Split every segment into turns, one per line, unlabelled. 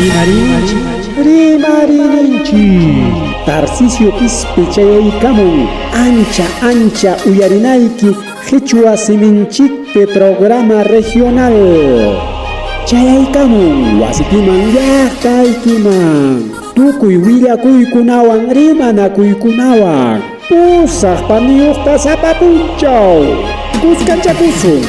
Rimarinchik, rimarininchik.
Tarcisio Quispe chayaykamun ancha ancha uyarinayki qhichwa siminchikpi programa regional. Chayaykamun wasikiman llaqtaykiman tukuy willakuykunawan rimanakuykunawan pusaq paniyuqta sapa punchaw kuskanchakusun.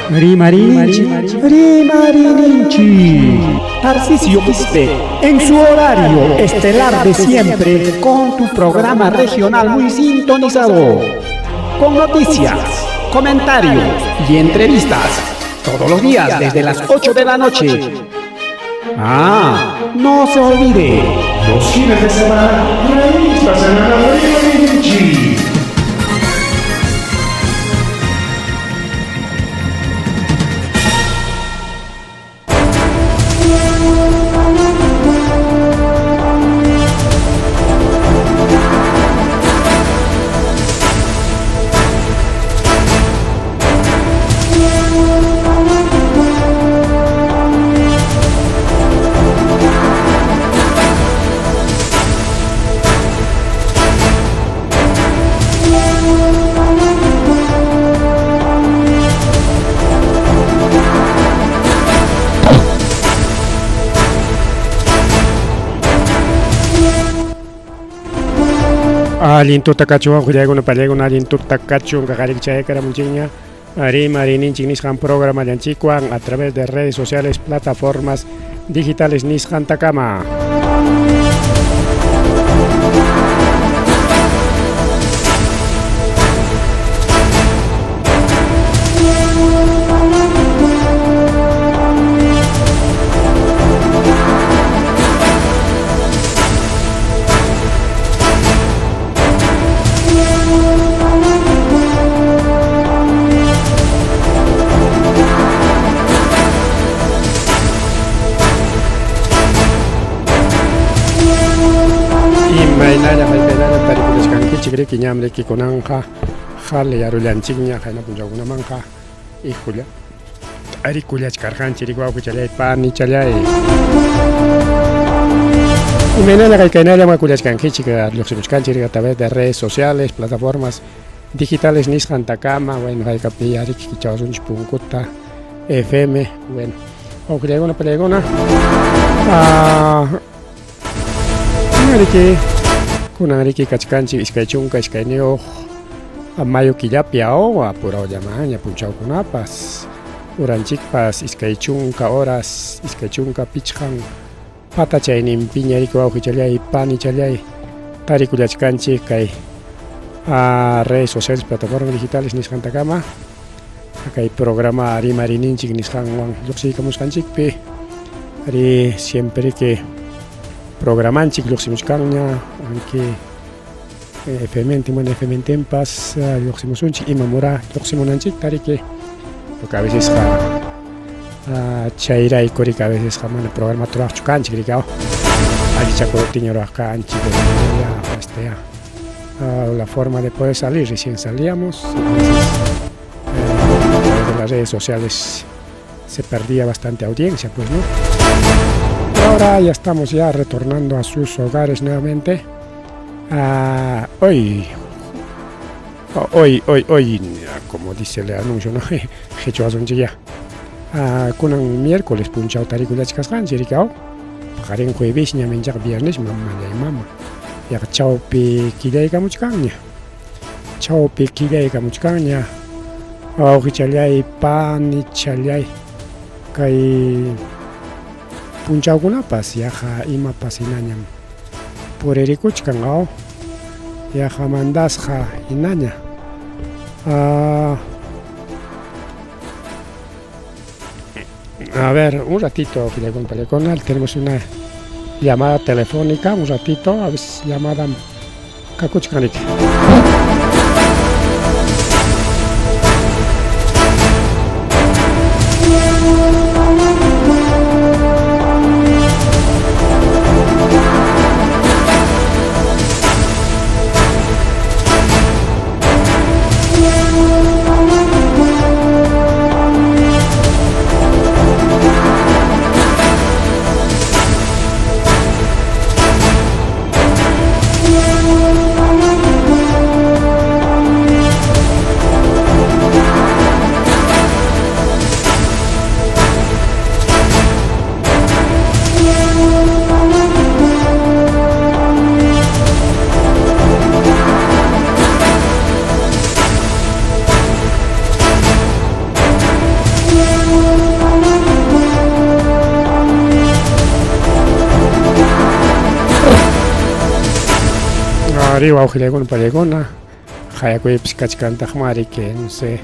Rimarinchik, rimarininchik.
Tarcisio Quispe, en su horario estelar de siempre, con tu programa regional muy sintonizado, con noticias, comentarios y entrevistas, todos los días desde las 8 de la noche. Ah, no se olvide.
Los fines de semana, revista semanal Rimarinchik.
Allin tuta kachun hullaykuna pallaykuna allin tuta kachun qaqarik chayakaramunchikña Rimarininchik nisqan programallanchikwan a través de redes sociales, plataformas digitales nisqantakama. Imaynalla maypaynalla tarikullasqankichik riki ñam riki kunanqa jale yarullanchikña qayna punchawkunamanqa hijulla tarikullachkarqanchik riki wawqichalay panichalay. Imaynalla kaykaynalla makullachkankichik lluqsimuchkanchik a través de redes sociales, plataformas digitales nisqantakama, bueno, haykapi riki kichawasunchik punkuta FM, bueno, wawqillaykuna pallaykuna riki kunan riki kachkanchik 22 mayo killapi aw apurawllamanña punchawkunapas uranchikpas 20 horas 25 patachayninpiña riki wawqichalay panichalay tarikullachkanchik kay redes sociales plataformas digitales nisqantakama kay programa Rimarininchik nisqanwan lluqsiykamusqanchikpi ri siempre que programanchik lluqsimuchkanña aunque FM mana FM tempas lluqsimusunchik imamura lluqsimunanchikta riki porque a veces chayrayku riki a veces mana programa ruwaqchu kanchik riki allichakuruptinña ruwaq kanchik ya este ya la forma de poder salir recién salíamos y a veces a través de las redes sociales se perdía bastante audiencia, pues, ¿no? Pero ahora ya estamos ya retornando a sus hogares nuevamente. Hoy, hoy, hoy, hoy, como dice el anuncio, ¿no? Hecho ya. Kunan miércoles punchaw tarikullachkasqanchik riki aw paqarin jueves ñam inchaqa viernes mamallay mama yaqa chawpi killaykamuchkanña chawpi killaykamuchkanña wawqichalay panichalay kay punchawkunapas yaqa imapas hinañam puririkuchkan aw yaqa mandasqa hinaña. A ver, un ratito, tenemos una llamada telefónica, un ratito, a veces llamada kakuchkanik. Ari wawqillaykuna pallaykuna qayakuypis kachkantaqmi ari que no sé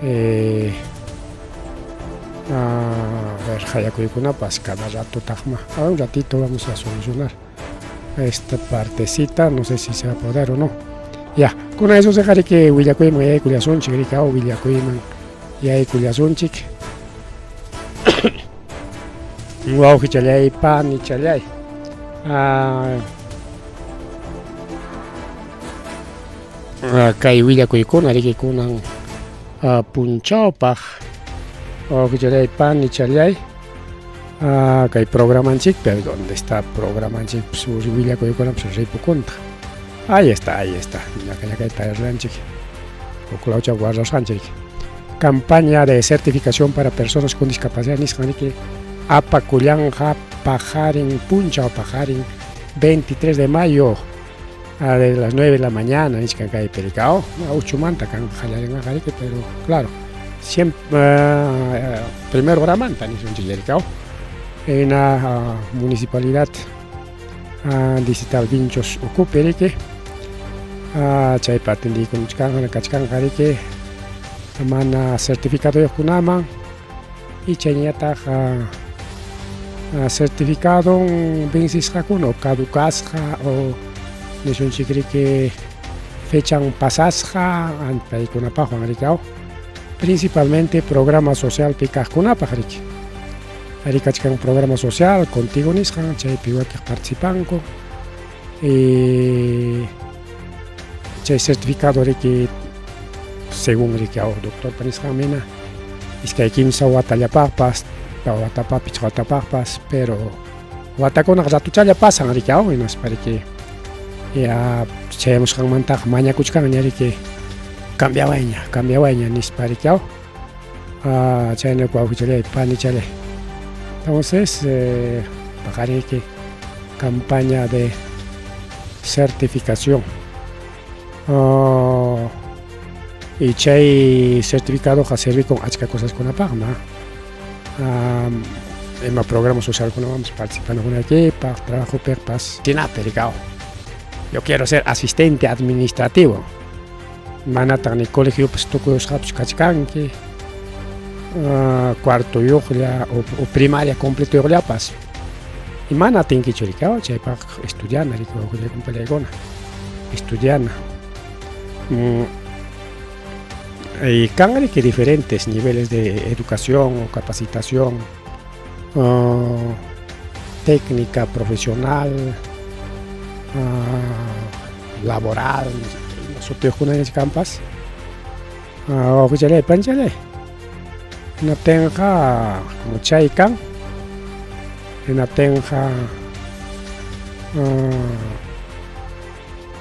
eh, a ver qayakuykunapas cada rato taqma a un ratito vamos a solucionar esta partecita no sé si se va a poder o no ya kuna eso se que willakuyman yaykullasunchik riki willakuyman yaykullasunchik wawqichallay panichallay kay willakuykuna riki kunan punchawpaq wawqichallay panichallay kay programanchikpi donde está programanchik willakuykunapas ripukuntaq ahí está ahí está ñakallakayta arranchik huklawcha guardasqanchik campaña de certificación para personas con discapacidad nisqan riki apakullanqa paqarin punchaw paqarin 23 de mayo a de las 9 de la mañana nichkan kaypi riki uchumanta kan qallarinqa riki pero claro siempre primero horamanta nisunchik riki en la municipalidad distrital Vinchos ukupi riki chaypi atendiykuchkanqa kachkanqa riki mana certificadoyuqkunaman y chayñataq certificado vencisqakuna o caducasqa o nisunchik riki fechan pasasqa paykunapaqwan riki principalmente programa socialpi kaqkunapaq riki ari kachkan programa social contigo nisqan chaypi wakiq participanku y chay certificado riki según riki doctorpa nisqanmina iskay kimsa watallapaqpas tawa watapaq pichqa watapaqpas pero watakunaqa ratuchalla pasan riki hinaspa riki ya chayamusqanmantaqa mañakuchkanña riki cambiawayña cambiawayña nispa riki chayna wawqichallay panichallay entonces paqarinki campaña de certificación y chay certificadoqa servikun achka cosaskunapaqmi ima programa socialkunawanpas participanakupaq trabajopiqpas chinapi riki yo quiero ser asistente administrativo manataq ni colegiopas tukuyusqapas kachkanki cuartoyuqlla o primaria completoyuqllapas y mana atinkichu riki chaypaq estudiana riki wawqillaykuna estudiana y kan riki diferentes niveles de educación o capacitación técnica profesional laboral sutiyuqkuna kampas wawqichallay panichallay hinaptinqa como chay kan hinaptinqa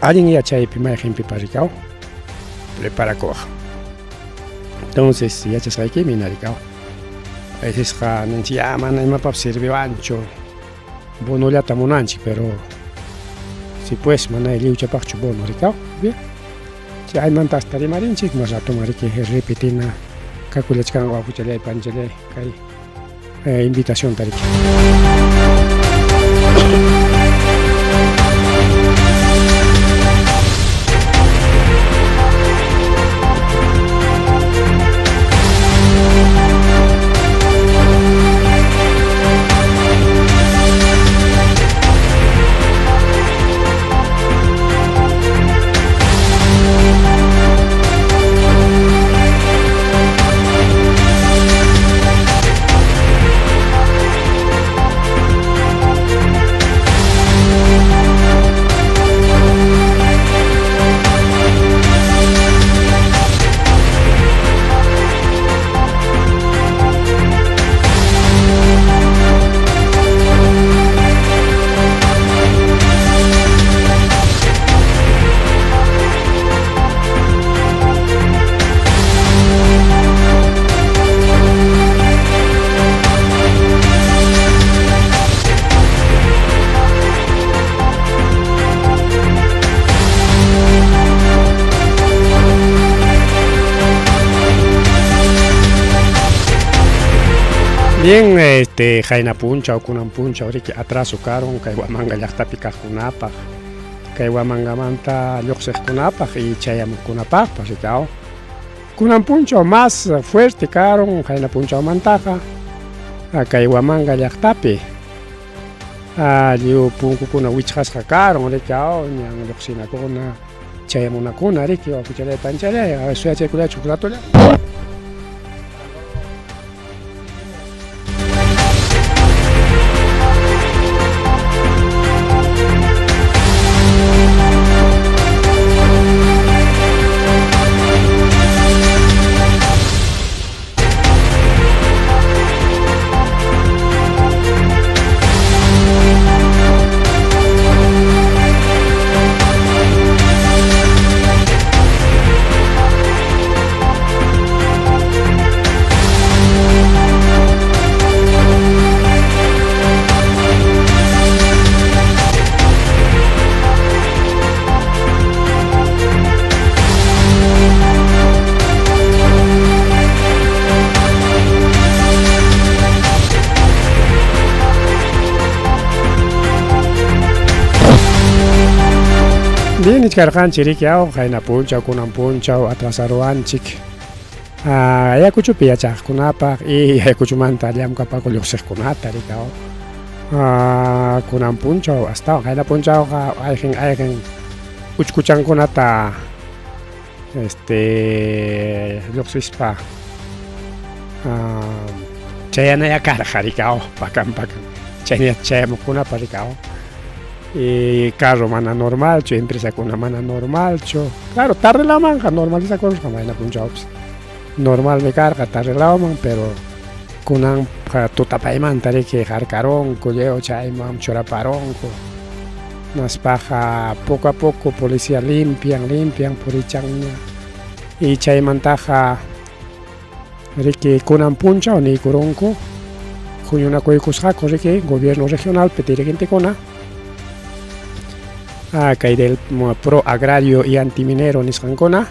allin yachaypi mayqinpipas riki preparakuwaq entonces yachasqaykimi hina riki a vecesqa ninchik ya mana imapapas sirviwanchu bonollata munanchik pero si pues mana lliwchapaqchu bono riki bien chaymanta hasta rimarinchik mas ratoman riki repetina kakullachkanqa wawqichallay panichallay kay invitacionta riki. Bien, qayna punchaw, kunan punchaw riki atraso karun kay Huamanga llaqtapi kaqkunapaq. Kay Huamangamanta lluqsiqkunapaq y chayamuqkunapaqpas rikaw. Kunan punchaw más fuerte karun qayna punchawmantaqa kay Huamanga llaqtapi lliw punkukuna wichqasqa karun rikaw ñan lluqsinakuna chayamunakuna riki wawqichalay panchalay suyachaykullachu huk ratolla. Bien, ichkarqanchik riki aw qayna punchaw kunan punchaw atrasaruwanchik Ayacuchopi yachaqkunapaq y Ayacuchomanta llamkapakuq lluqsiqkunata riki aw kunan punchaw astawan qayna punchawqa ayqin ayqin uchkuchankunata este lluqsispa chayanaya karqa riki aw pakan pakan chayna chayamuqkunapa riki aw y carro mana normalchu empresakuna mana normalchu claro tarde lawmanqa normalizakurusqa mayna punchawpis normalmi karqa tarde lawman pero kunanqa tutapaymanta riki harkarunku lliw chayman churaparunku hinaspaqa poco a poco policía limpian limpian purichanña y chaymantaqa riki kunan punchaw niykurunku huñunakuykusqaku riki gobierno regionalpi dirigentekuna kay del pro agrario y antiminero nisqankuna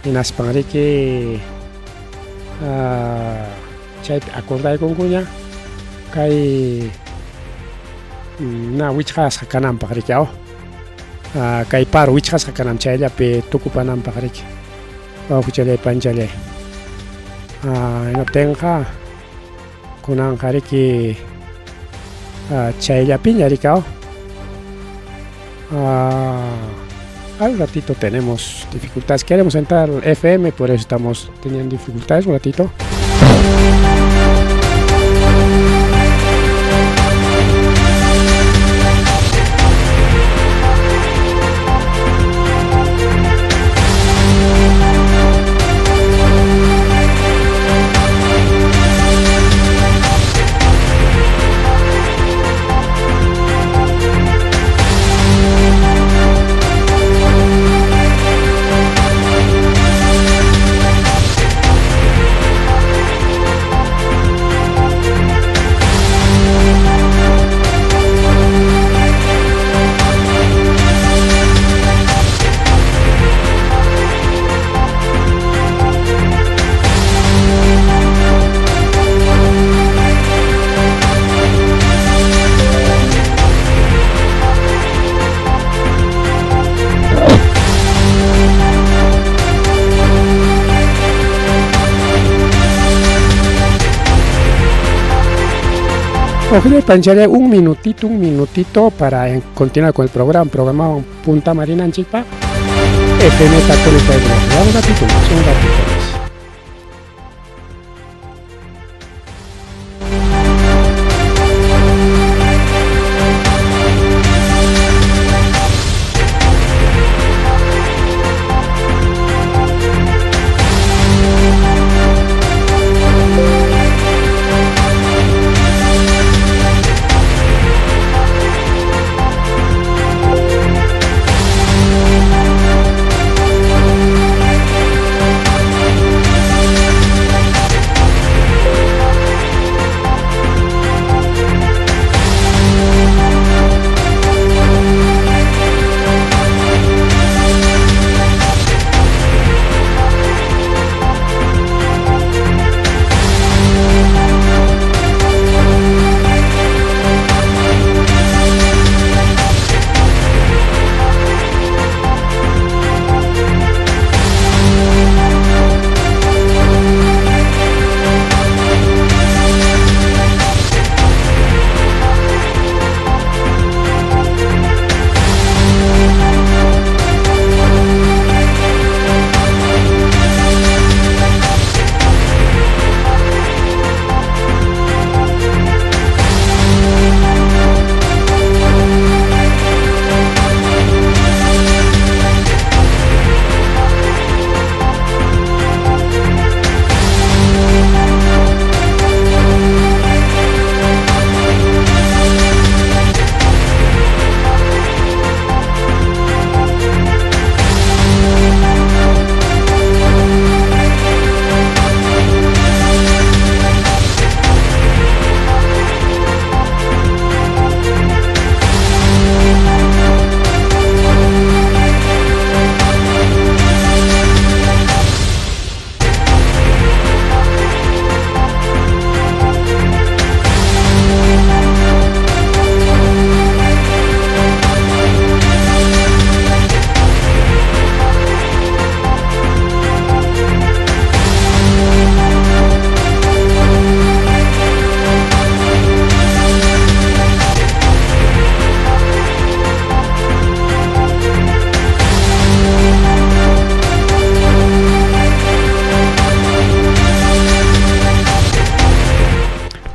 hinaspan riki chaypi acordaykunkuña kay na wichqasqa kananpaq riki aw kay paro wichqasqa kanan chayllapi tukupananpaq riki wawqichalay panchalay hinaptinqa kunanqa riki chayllapiña riki aw al ratito tenemos dificultades. Queremos entrar al FM, por eso estamos teniendo dificultades un ratito. Ojalá pancharé un minutito para continuar con el programa. Programa Punta Marina en Chipa. FM Católica de Gracia. Un ratito más, un ratito más.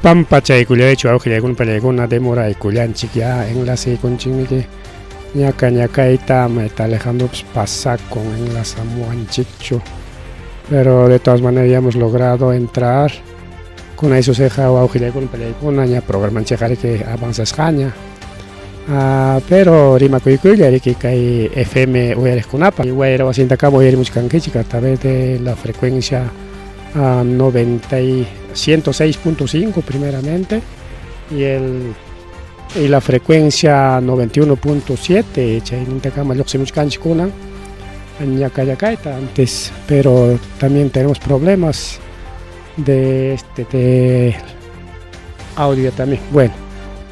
Pampachaykullaychu awqillaykuna pallaykuna demoraykullanchik ya enlaceykunchikmiki ñaka ñakayta mayta Alejandropas pasakun enlazamuwanchikchu pero de todas maneras ya hemos logrado entrar kunaysusiqa wawqillaykuna pallaykuna ña programanchikqa avanzasqaña. Pero rimakuykuylla riki kay FM uyariqkunapa wayra wasintakama uyarimuchkankichik a través de la frecuencia 90 y 106.5 primeramente y el y la frecuencia 91.7 chaynintakama lluqsimuchkanchik kunan ñakallakayta antes, pero también tenemos problemas de este de audio también. Bueno,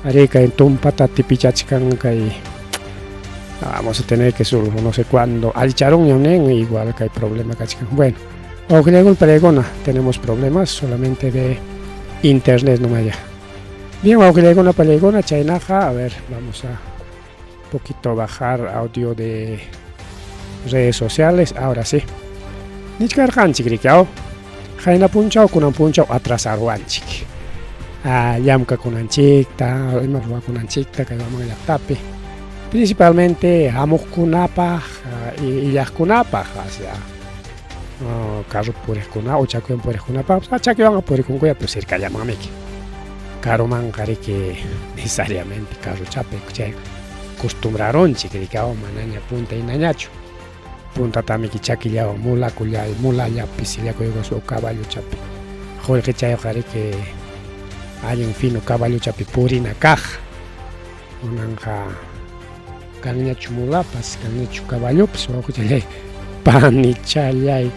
arí kay tumpata tipichachkan kay vamos a tener que solo no sé cuándo allicharunñam nin igual que hay problema kachkan. Bueno, wawqillaykuna tenemos problemas solamente de internet nomás ya. Bien, wawqillaykuna pallaykuna chaynaqa, a ver, vamos a poquito bajar audio de redes sociales, ahora sí. Nichkarqanchik riki, aw. Qayna punchaw kunan punchaw atrasaruwanchik. Llamkakunanchikta, ima ruwakunanchikta kay Huamanga llaqtapi. Principalmente hamuqkunapaq, illaqkunapaq, hacia carro puriqkuna o chakiwan puriqkunapaq, chakiwanqa purikunkuya pero cercallamanmiki. Karumanqa riki necesariamente carrochapi chay costumbrarunchik riki aw manaña punta hinañachu. Puntatamiki chakillawan mulakullay mulallapi sillakuykuspa o caballochapi qullqichayqa riki allin fino caballochapi purina kaq. Kunanqa kanñachu mulapas, kanñachu caballopas wawqichallay, panichallay.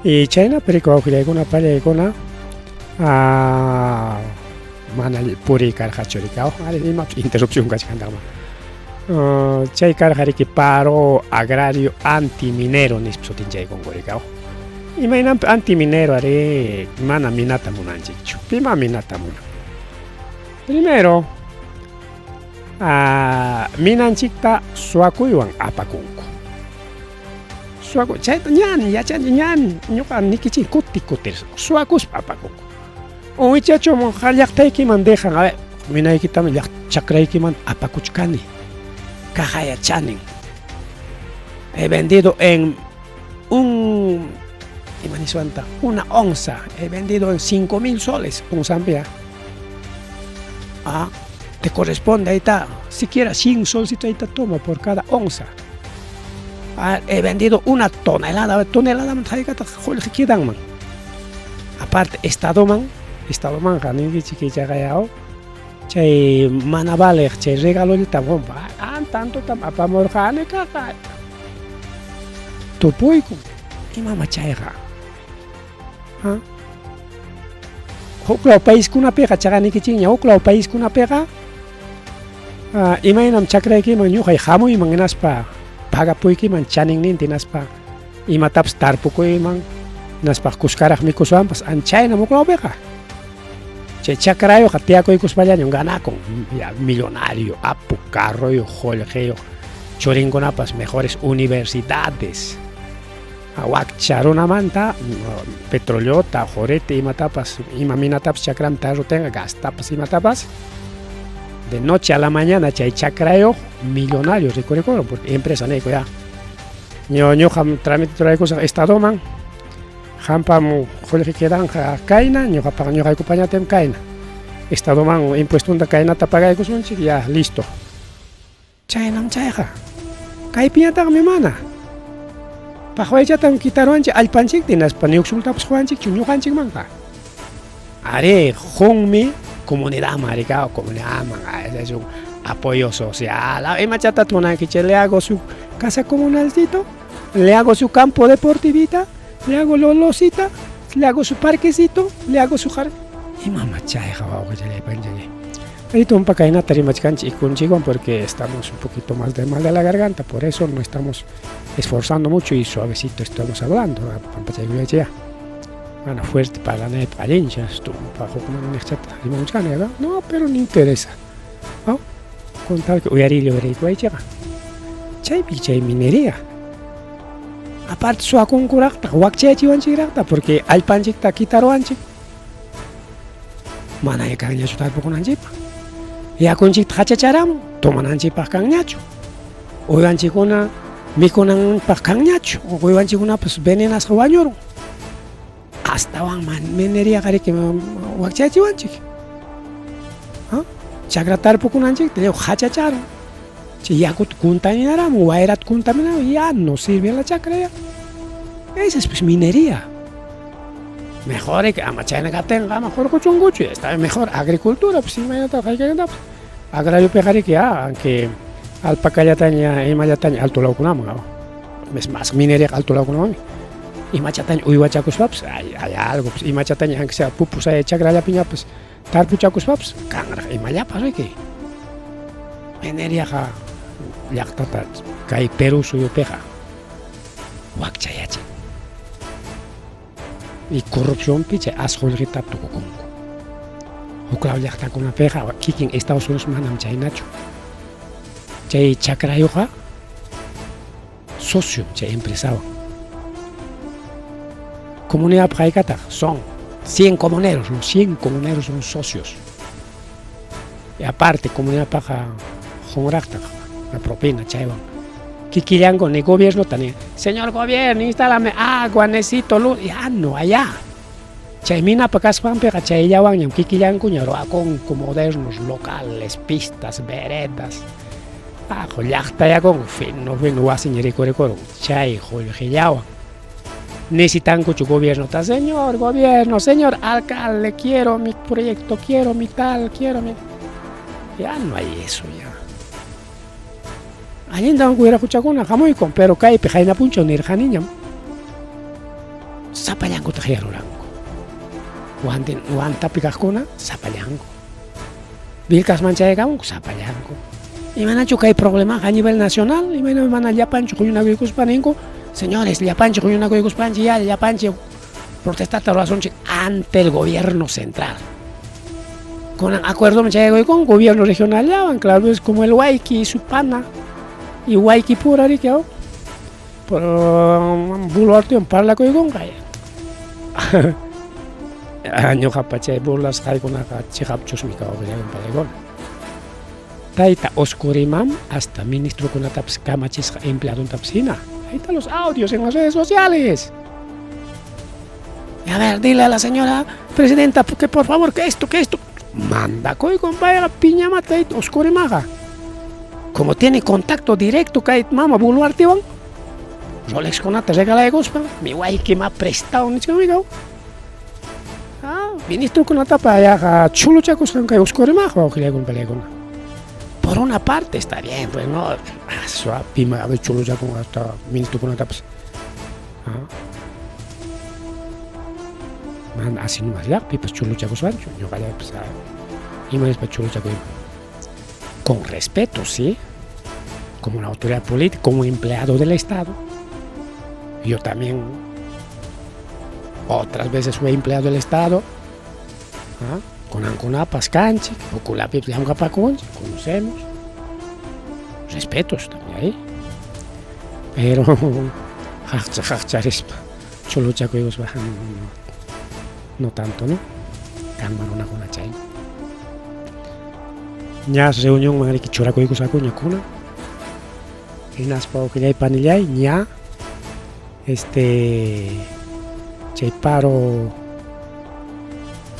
Y chayna perico wawqillaykuna pallaykuna mana puriy karqachu riki imapas interrupción kachkantaqma. Chay karqa riki paro agrario antiminero nispa sutinchaykunku riki. Imaynanpi antiminero ari mana minata munanchikchu. Pima minata munan. Primero, minanchikta suwakuywan apakunku. Suwaku chayta ñan yachanchik ñan ñuqa nikichik kuti kutir suwakuspa apakunku. Uwichachu llaqtaykiman dejan, a ver, minaykitami chakraykiman apakuchkani. Kaqaya chanin. He vendido en un ima niswanta, una onza, he vendido en 5.000 soles, onzampi. Te corresponde, ahí está, siquiera 100 solcitos ahí está, toma por cada onza. He vendido una tonelada, tonelada qullqi quedanman. Aparte, estadoman, estadomanqa ninkichik chaqayao, chay mana valeq chay regalollata tantotam apamurqani kaqa. Tupuykun, imama chayqa. Huklaw paiskunapiqa chaqanikichikña, huklaw paiskunapiqa imaynam chakraykiman ñuqay hamuyman hinaspa pagapuykiman chaninninta hinaspa imatapas tarpukuyman hinaspa kuskaraq mikuswanpas anchaynam huklawpiqa. Chay chakrayuqqa tiyakuykuspallañam ganakun, ya millonario, apu, carroyuq, qullqiyuq, churinkunapas mejores universidades. Wakcha runamanta petroleota, qurita imatapas, ima minatapas chakramanta rutinqa gastapas imatapas. De noche a la mañana chay chakrayuq millonario rikurikun porque empresa niyku ya. Ñuqam trámite ruraykusaq estadoman, qampam qullqi quedanqa kayna, ñuqapaq ñuqaykupañatim kayna. Estadoman impuestonta kaynata pagaykusunchik, ya listo. Chaynam chayqa. Kaypiñataqmi mana. Paqwaychatam kitaruwanchik allpanchikta hinaspa niuksultapas quwanchikchu ñuqanchikmanqa. Arí, qunmi comunidadman rikao, comunidadman, es un apoyo social. Imachata munankichik, le hago su casa comunalcito, le hago su campo deportivita, le hago lolosita, le hago su parquecito, le hago su jardín. Imama chayqa wawqichalay panichalay. Ahí tumpa kaynata rimachkanchik ikunchikwan porque estamos un poquito más de mal de la garganta, por eso no estamos esforzando mucho y suavecito estamos hablando. Pampachaykullachaya. Mana fuerte parlanaypaq allincha, tumpa hukman niqchata rimamuchkani, ¿verdad? No, pero no interesa. ¿No? Con tal que uyarilla uyariykuwaychikqa. Chaypi chay minería. Aparte suwakunkuraqtaq, wakchayachiwanchikraqtaq porque allpanchikta kitaruwanchik. Manaña kanñachu tarpukunanchikpaq. Yakunchikta qachacharamun, tomananchikpaq kanñachu. Uywanchikkuna mikunanpaq kanñachu. Uywanchikkunapas venenasqa wañurun. Astawan mineríaqa riki wakchayachiwanchik. Chakra tarpukunanchikta lliw qachacharun. Chay yakuta contaminaramun, wayrata contaminaramun, ya no sirve la chakra ya. Esa es pues minería. Mejor que ama chayna kaptinqa ama hurquchunkuchu, está mejor agricultura, pues imaynataq hayk'aqtapas. Agrariopiqa riki ya, aunque alpacallataña imallataña alto lawkunaman, es más minería alto lawkunamanmi. Imachataña uywachakuspapas hay, hay algo, pues imachataña aunque sea pupusaya chakrallapiñapas tarpuchakuspapas kanraq imallapas riki. Mineriaqa llaqtata kay Perú suyupiqa wakchayachin. Y corrupcionpi chay as qullqita tukukunku. Huklaw llaqtakunapiqa kikin Estados Unidos manam chaynachu. Chay chakrayuqqa socio chay empresawan. Comunidad haykataq son 100 comuneros, los 100 comuneros son socios. Y aparte comunidadpaqa qunraqtaq una propina chaywan. Kikillanku ni gobierno ni señor gobierno, instálame agua, necesito luz, ya no allá. Chay minapa kaspanpiqa chayllawanñam kikillankuña ruwakunku modernos locales, pistas, veredas. Ajo llaqtayakunku fino fino wasiña rikurikurun chay qullqillawan. Necesitankuchu gobiernota, señor gobierno, señor alcalde, quiero mi proyecto, quiero mi tal, quiero mi... Ya no hay eso ya. Allintam wiraquchakuna hamuykun, pero kaypi qayna punchaw nirqaniñam. Sapallankutaq yaruranku. Huantapi kaqkuna sapallanku. Vilcasman chayakamunku sapallanku. Imanachu kay problemaqa a nivel nacional, imayna mana llapanchu huñunakuykuspa ninku, señores, llapanchik huñunakuykuspanchik ya llapanchik protestata rurasunchik ante el gobierno central. Kunan acuerdoman chayakuykunku gobierno regional llawan, claro, es como el Huayqui y su pana. Y Huayqui pura riki por Boluartewan parlakuykunqa. Ñuqapa chay burlasqaykunaqa chiqapchusmi kawaqllaman. Tayta Oscurimam hasta ministrokunatapas kamachisqa empleadontapas hina. Ahí están los audios en las redes sociales. Y a ver, dile a la señora presidenta que por favor, que esto, que esto. Manda compadre piñama tayta Oscurimaqa. Como tiene contacto directo kay mama Boluartewan, Rolex kunata regalaykuspa, mi wayki me ha prestado nichkan. Ah, ministrokunatapa ayaqa chuluchakusqan kay Oscurimaqa wawqillaykuna palaykuna. Por una parte está bien, pues no, pima a ver chuluchakun hasta ministrokunatapas. Ah. Mana así nomás ya, pipas chuluchakusqanchu, ñuqallaypas ima nispa chuluchakuyman. Con respeto, sí, como una autoridad política, como empleado del Estado. Yo también otras veces fui empleado del Estado. ¿Ah? Kunankunapas kanchik, hukkunapipas llamkapakunchik, conocemos. Respetos también ahí. Pero qaqcha qaqcharispa chuluchakuykuspa no, no tanto, ¿no? Kanman runakuna chay. Ñas reunionman riki churakuykusqakuña kunan. Hinaspa wawqillay panillay ña chay paro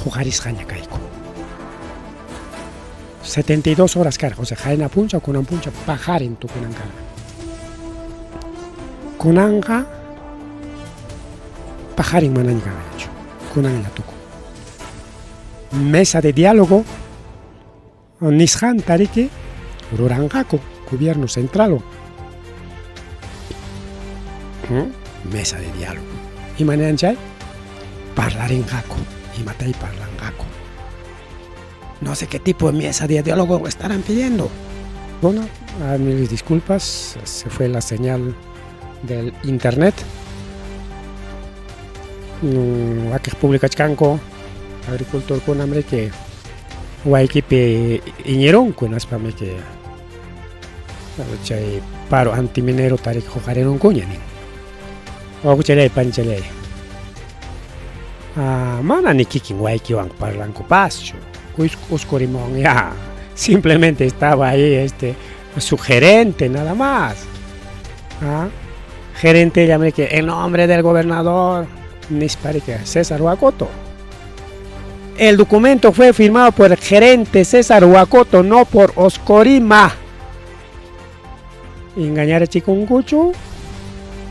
huqarisqaña kayku. 72 horas karqa, o sea, qayna punchaw, kunan punchaw paqarin tukunan karqa. Kunanqa Paqarin manaña kanqañachu. Kunanlla tukun. Mesa de diálogo nisqanta riki ruranqaku gobierno central. Mesa de diálogo. Ima niyan chay? Parlarinqaku. Imatay parlanqaku. No sé qué tipo de mesa de diálogo estarán pidiendo. Bueno, a mil disculpas, se fue la señal del internet. Wakiq publikachkanku agricultorkunam riki waykipi iñirunku hinaspam riki chay paro antiminero riki huqarirunkuña nin. Wawqichalláy panichalláy. Mana ni kikin waykiwan parlankupaschu. Oscorimawan ya. Simplemente estaba ahí su gerente nada más. Gerente llamé que en nombre del gobernador nispa César Huacoto. El documento fue firmado por el gerente César Huacoto, no por Oscorima. Engañar a Chikunguchu.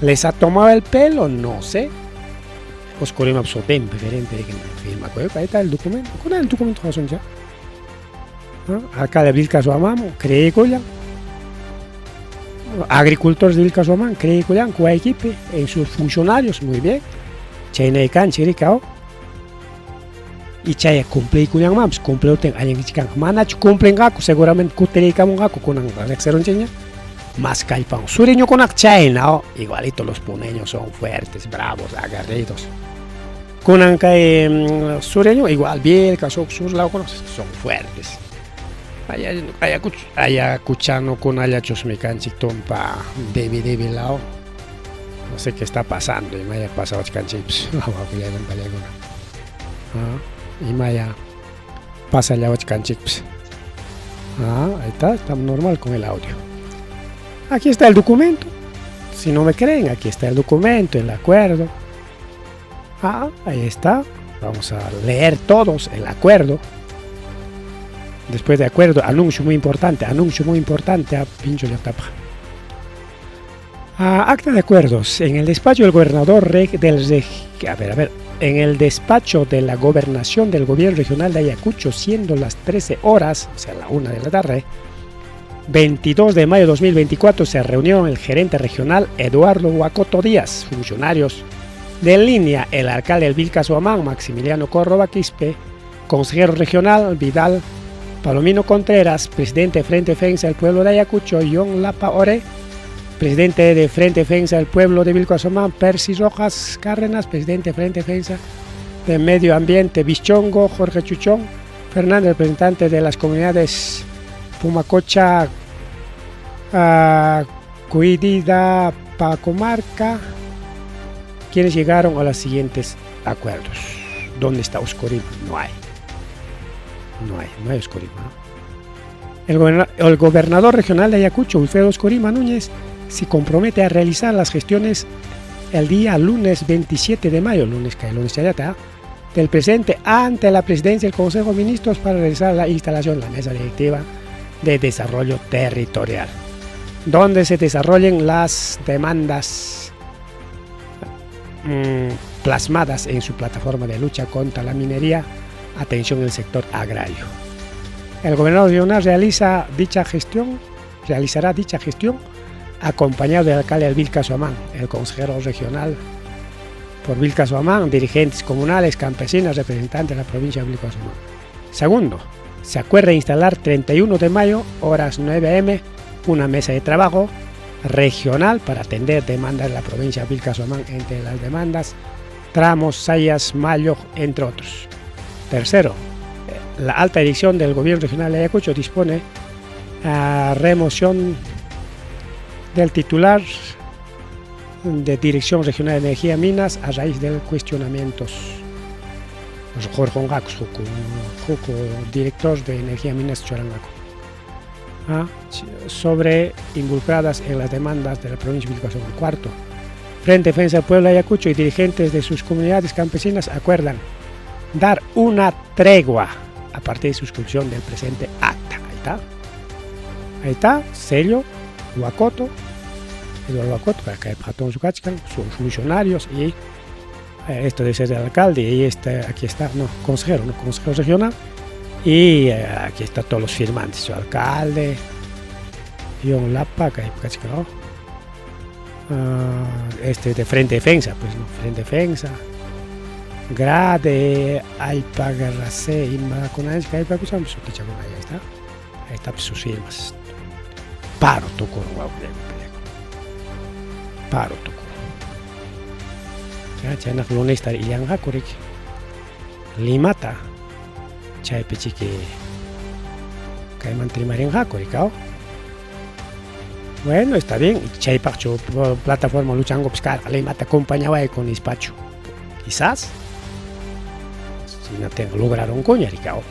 ¿Les ha tomado el pelo? No sé. Oscorima absolutamente gerente de que firma. Ahí está el documento. ¿Cuál es el documento, ya? Alcalde Vilcashuamán, creí ya. Agricultores de Vilcashuamán, creí equipe en sus funcionarios, muy bien. Chaynaykan chirikao. Y chay cumpliykullanmanpas, cumpliruptin allinchikan. Manachu cumplinqaku, seguramente kutiriykamunqaku kunan riqsirunchikña. Más kallpan. Sureñokunaqa chayna, igualito los puneños son fuertes, bravos, aguerridos. Kunan kay sureño igual Vilcas, sur lado son fuertes. Ayacuchanokunallachusmi kanchik tumpa debi debi lado. No sé qué está pasando, imaya pasawachkanchikpas wawqillaykuna imaya pasallawachkanchikpas. Ahí está, está normal con el audio. Aquí está el documento. Si no me creen, aquí está el documento, el acuerdo. Ahí está. Vamos a leer todos el acuerdo. Después de acuerdo, anuncio muy importante a Pincho tapa. Acta de acuerdos. En el despacho del gobernador en el despacho de la gobernación del gobierno regional de Ayacucho, siendo las 13 horas, o sea, la 1 de la tarde, 22 de mayo de 2024, se reunió el gerente regional Eduardo Huacoto Díaz, funcionarios de línea, el alcalde del Vilcashuamán, Maximiliano Córdoba Quispe, consejero regional Vidal Palomino Contreras, presidente de Frente Defensa del Pueblo de Ayacucho, John Lapa Ore, presidente de Frente Defensa del Pueblo de Vilcashuamán, Percy Rojas Cárdenas, presidente de Frente Defensa de Medio Ambiente Bichongo, Jorge Chuchón Fernández, representante de las comunidades Pumacocha, Cuidida, Pacomarca, quienes llegaron a los siguientes acuerdos. ¿Dónde está Oscorima? No hay. No hay Oscorima. El gobernador regional de Ayacucho, Wilfredo Oscorima Núñez, se compromete a realizar las gestiones el día lunes 27 de mayo, lunes que lunes chayata, del presente ante la presidencia del Consejo de Ministros para realizar la instalación de la mesa directiva de desarrollo territorial, donde se desarrollen las demandas plasmadas en su plataforma de lucha contra la minería, atención en el sector agrario. El gobernador regional realizará dicha gestión acompañado del alcalde de Vilcashuamán, el consejero regional por Vilcashuamán, dirigentes comunales, campesinas, representantes de la provincia de Vilcashuamán. Segundo, se acuerda instalar 31 de mayo, horas 9 a.m., una mesa de trabajo regional para atender demandas de la provincia de Vilcashuamán, entre las demandas Tramos, Sayas, Mayo, entre otros. Tercero, la alta dirección del gobierno regional de Ayacucho dispone a remoción del titular de Dirección Regional de Energía Minas a raíz de cuestionamientos. Jorge director de Energía Minas Chorangaco, sobre involucradas en las demandas de la provincia de Vilcashuamán. Cuarto, Frente Defensa del Pueblo de Ayacucho y dirigentes de sus comunidades campesinas acuerdan dar una tregua a partir de suscripción del presente acta. Ahí está. Ahí está, sello, Huacoto, Eduardo Huacoto, acá el Patón Sucachcan, sus funcionarios y Esto debe ser el alcalde y este, aquí está, no, consejero, no, consejero regional. Y aquí está todos los firmantes, su alcalde, John Lapa, este de Frente Defensa, pues no, Frente Defensa. Grade, Alpagarrase, Imakunanchik, Alpakusam, ahí está. Ahí está sus firmas. Paro tukuru, paro tukuru. Ya, chaynaq lunesta illanqaku riki. Limata chaypi chiki kaymanta rimarinqaku rikaw. Bueno, está bien, chaypaqchu plataforma luchankupas karqa Limata compañawayku nispachu. Quizás hinaptinqa lograronkuña rikaw.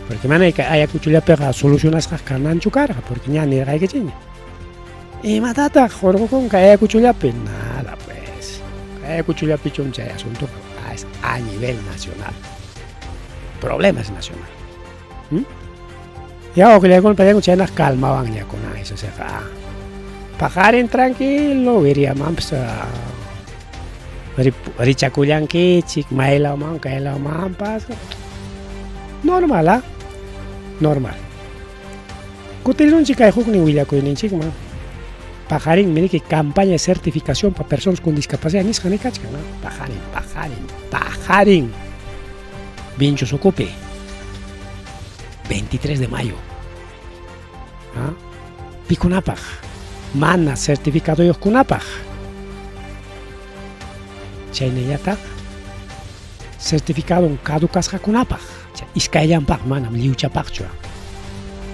Porque mana Ayacuchollapiqa solucionasqa kananchu karqa, porque ña nirqaykichikña. Imatataq hurqukunqa Ayacuchollapi? Nada pues. Ayacuchollapichu chay asuntoqa es a nivel nacional. Problema es nacional. Ya uqllaykuna chaynaq calmawanña kunan eso seqa. Paqarin tranquilo wiriyamanpas richakullankichik maylawman kaylawmanpas. Normal, ¿ah? Normal. Kutirisunchik kay huknin willakuyninchikman. Paqarin miriki campaña de certificación para personas con discapacidad nisqa nikachkan, ¿no? Paqarin, paqarin, paqarin. Vinchos Ocupe. 23 de mayo. ¿Ah? Pikunapaq. Mana certificaduyuqkunapaq. Chaynallataq certificado caducasqakunapaq. Iskayllanpaq manam lliwchapaqchu.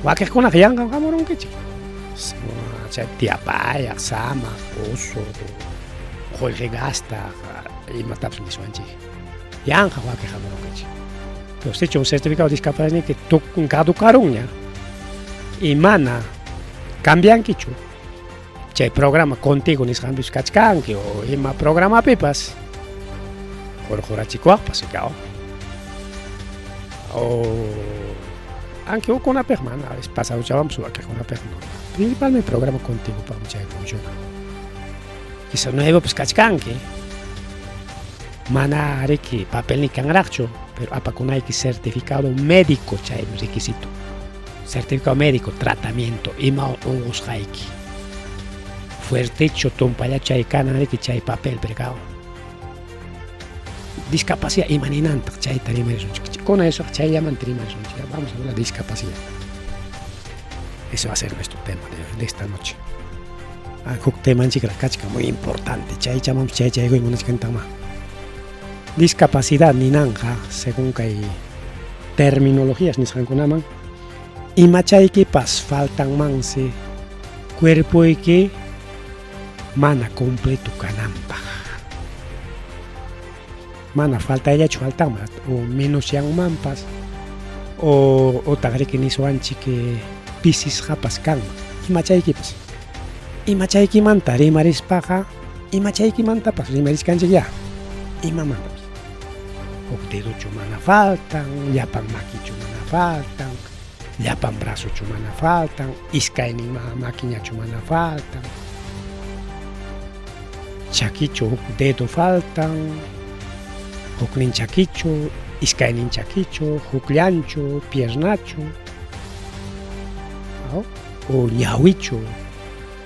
Wakiqkunaqa yanqam hamurunkichik. Chay tiyapayaq, samaq, usu, qullqi gastaq, imatapas niswanchik. Yanqa wakiq hamurunkichik. Pero sichu un certificado de discapacidad caducarunña y mana cambiankichu chay programa contigo nisqanpis kachkanki o ima programapipas hurqurachikuwaqpas ikaw. O aunque hukkunapaq mana a veces pasaduchawanpas wakiqkunapaq no. Principalmente programa contigo paqmi chay funciona. Quizá nuevo pues kachkanki. Mana riki papelniyki kanraqchu, pero apakunayki certificado médico chay requisito. Certificado médico, tratamiento, ima unqusqayki. Fuertechu tumpallachu chay kanan riki chay papel perkaw. Discapacidad ima ninantaq chayta rimarisunchik. Con eso chayllamanta rimarisunchik. Vamos a ver la discapacidad. Ese va a ser nuestro tema de esta noche. Huk temanchikraq kachkan muy importante. Chaychamanpas chay chaykuy munachkantaqma. Discapacidad ninanqa según kay terminologías nisqankunaman imachaykipas faltanmansi cuerpoyki mana completo kananpaq. Mana faltayllachu faltanman o menosyanmanpas o otaq riki niswanchik pisisqapas kanman imachaykipas. Imachaykimanta rimarispaqa imachaykimantapas rimarichkanchik ya. Imamantapas. Huk dedochu mana faltan, llapan makichu mana faltan, llapan brazochu mana faltan, iskaynin makiñachu mana faltan. Chakichu huk dedo faltan, huknin chakichu, iskaynin chakichu, hukllanchu, piernachu, o ñawichu,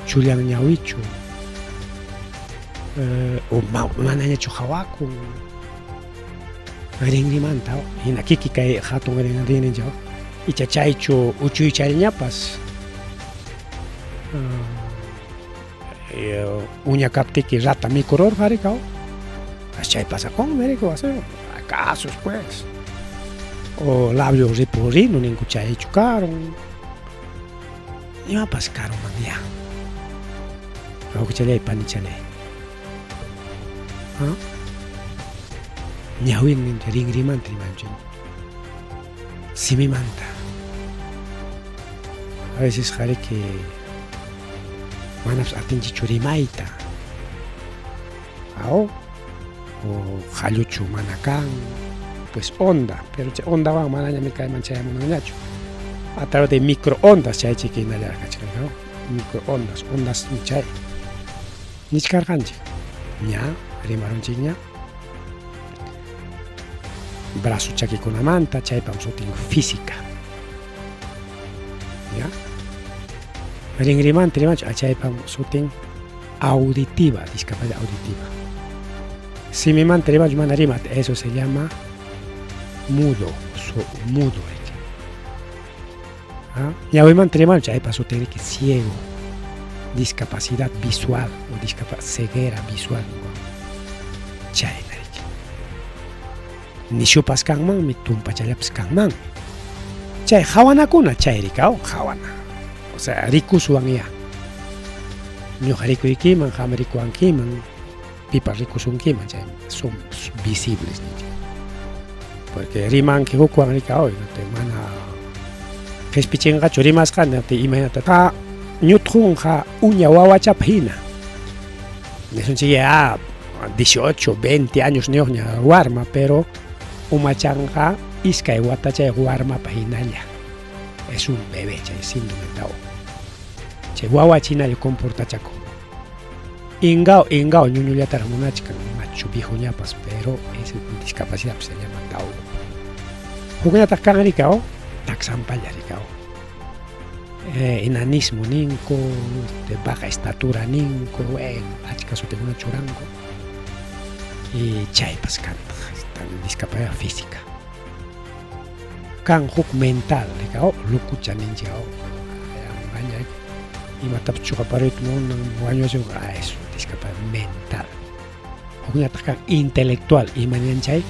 chullan ñawichu, o manañachu hawakun, rinrimanta, hina kiki kay hatun rinrinchaw, icha chaychu uchuychayllañapas, uña kaptiki rata mikururqa rikaw, chay pasakunmi rikaw, casos pues, o labio ripurino ninku chaychu karun, imapas karunman ya. Wawqichalay panichalay. ¿Ah? Ñawin rinrimanta rimanchik. Simimanta. A veces qariki manapas atinchikchu rimayta. Aw? O qalluchu mana kan, pues onda, pero chay ondawan manañami kayman chayamunanñachu. A través de microondas chaychik hinallaraq kachkan, ¿no? Microondas, ondas chay. Nichkarqanchik. Ña. Rimarunchikña. Brazo chakikunamanta, chaypam sutin física. Ya? Rinrimanta rimanchik, chaypam sutin auditiva, discapacidad auditiva. Simimanta rimanchik, mana rimat, eso se llama mudo, mudo. ¿Ah? Ñawimanta rimanchik, chaypa sutin riki ciego, discapacidad visual o ceguera visual. Chayna riki. Nishupas kanmanmi, tumpachallapas kanmanmi. Chay hawanakuna, chay rikaw, hawana. O sea, rikuswan ya. Ñuqa rikuykiman, qam rikuwankiman, pipas rikusunkiman, chay son visibles ninchik. Porque rimanki hukwan rikaw, mana qispichinqachu rimasqanta, imaynata ta ñutqunqa uña wawachapa hina. Nisunchik ya 18, 20 años niyuqña warma, pero umachanqa iskay watachay warmapa hinalla. Es un bebé, chay síndrome Down. Chay wawachinalla comportachakun. Ingao, ingao ñuñullataraq munachkan machu viejoñapas, pero es discapacidad, pues, se llama Down. Hukñataq kan rikaw, taksampalla rikaw. Enanismo ninku, baja estatura ninku, bueno, achka sutikuna churanku. Y chaypas kantaq, discapacidad física. Kan huk mental, rikaw, lukucha ninchik, imatapas chuqaparuyta munan, wañuchin, eso, discapacidad mental. Hukñataq kan intelectual, imañan chay,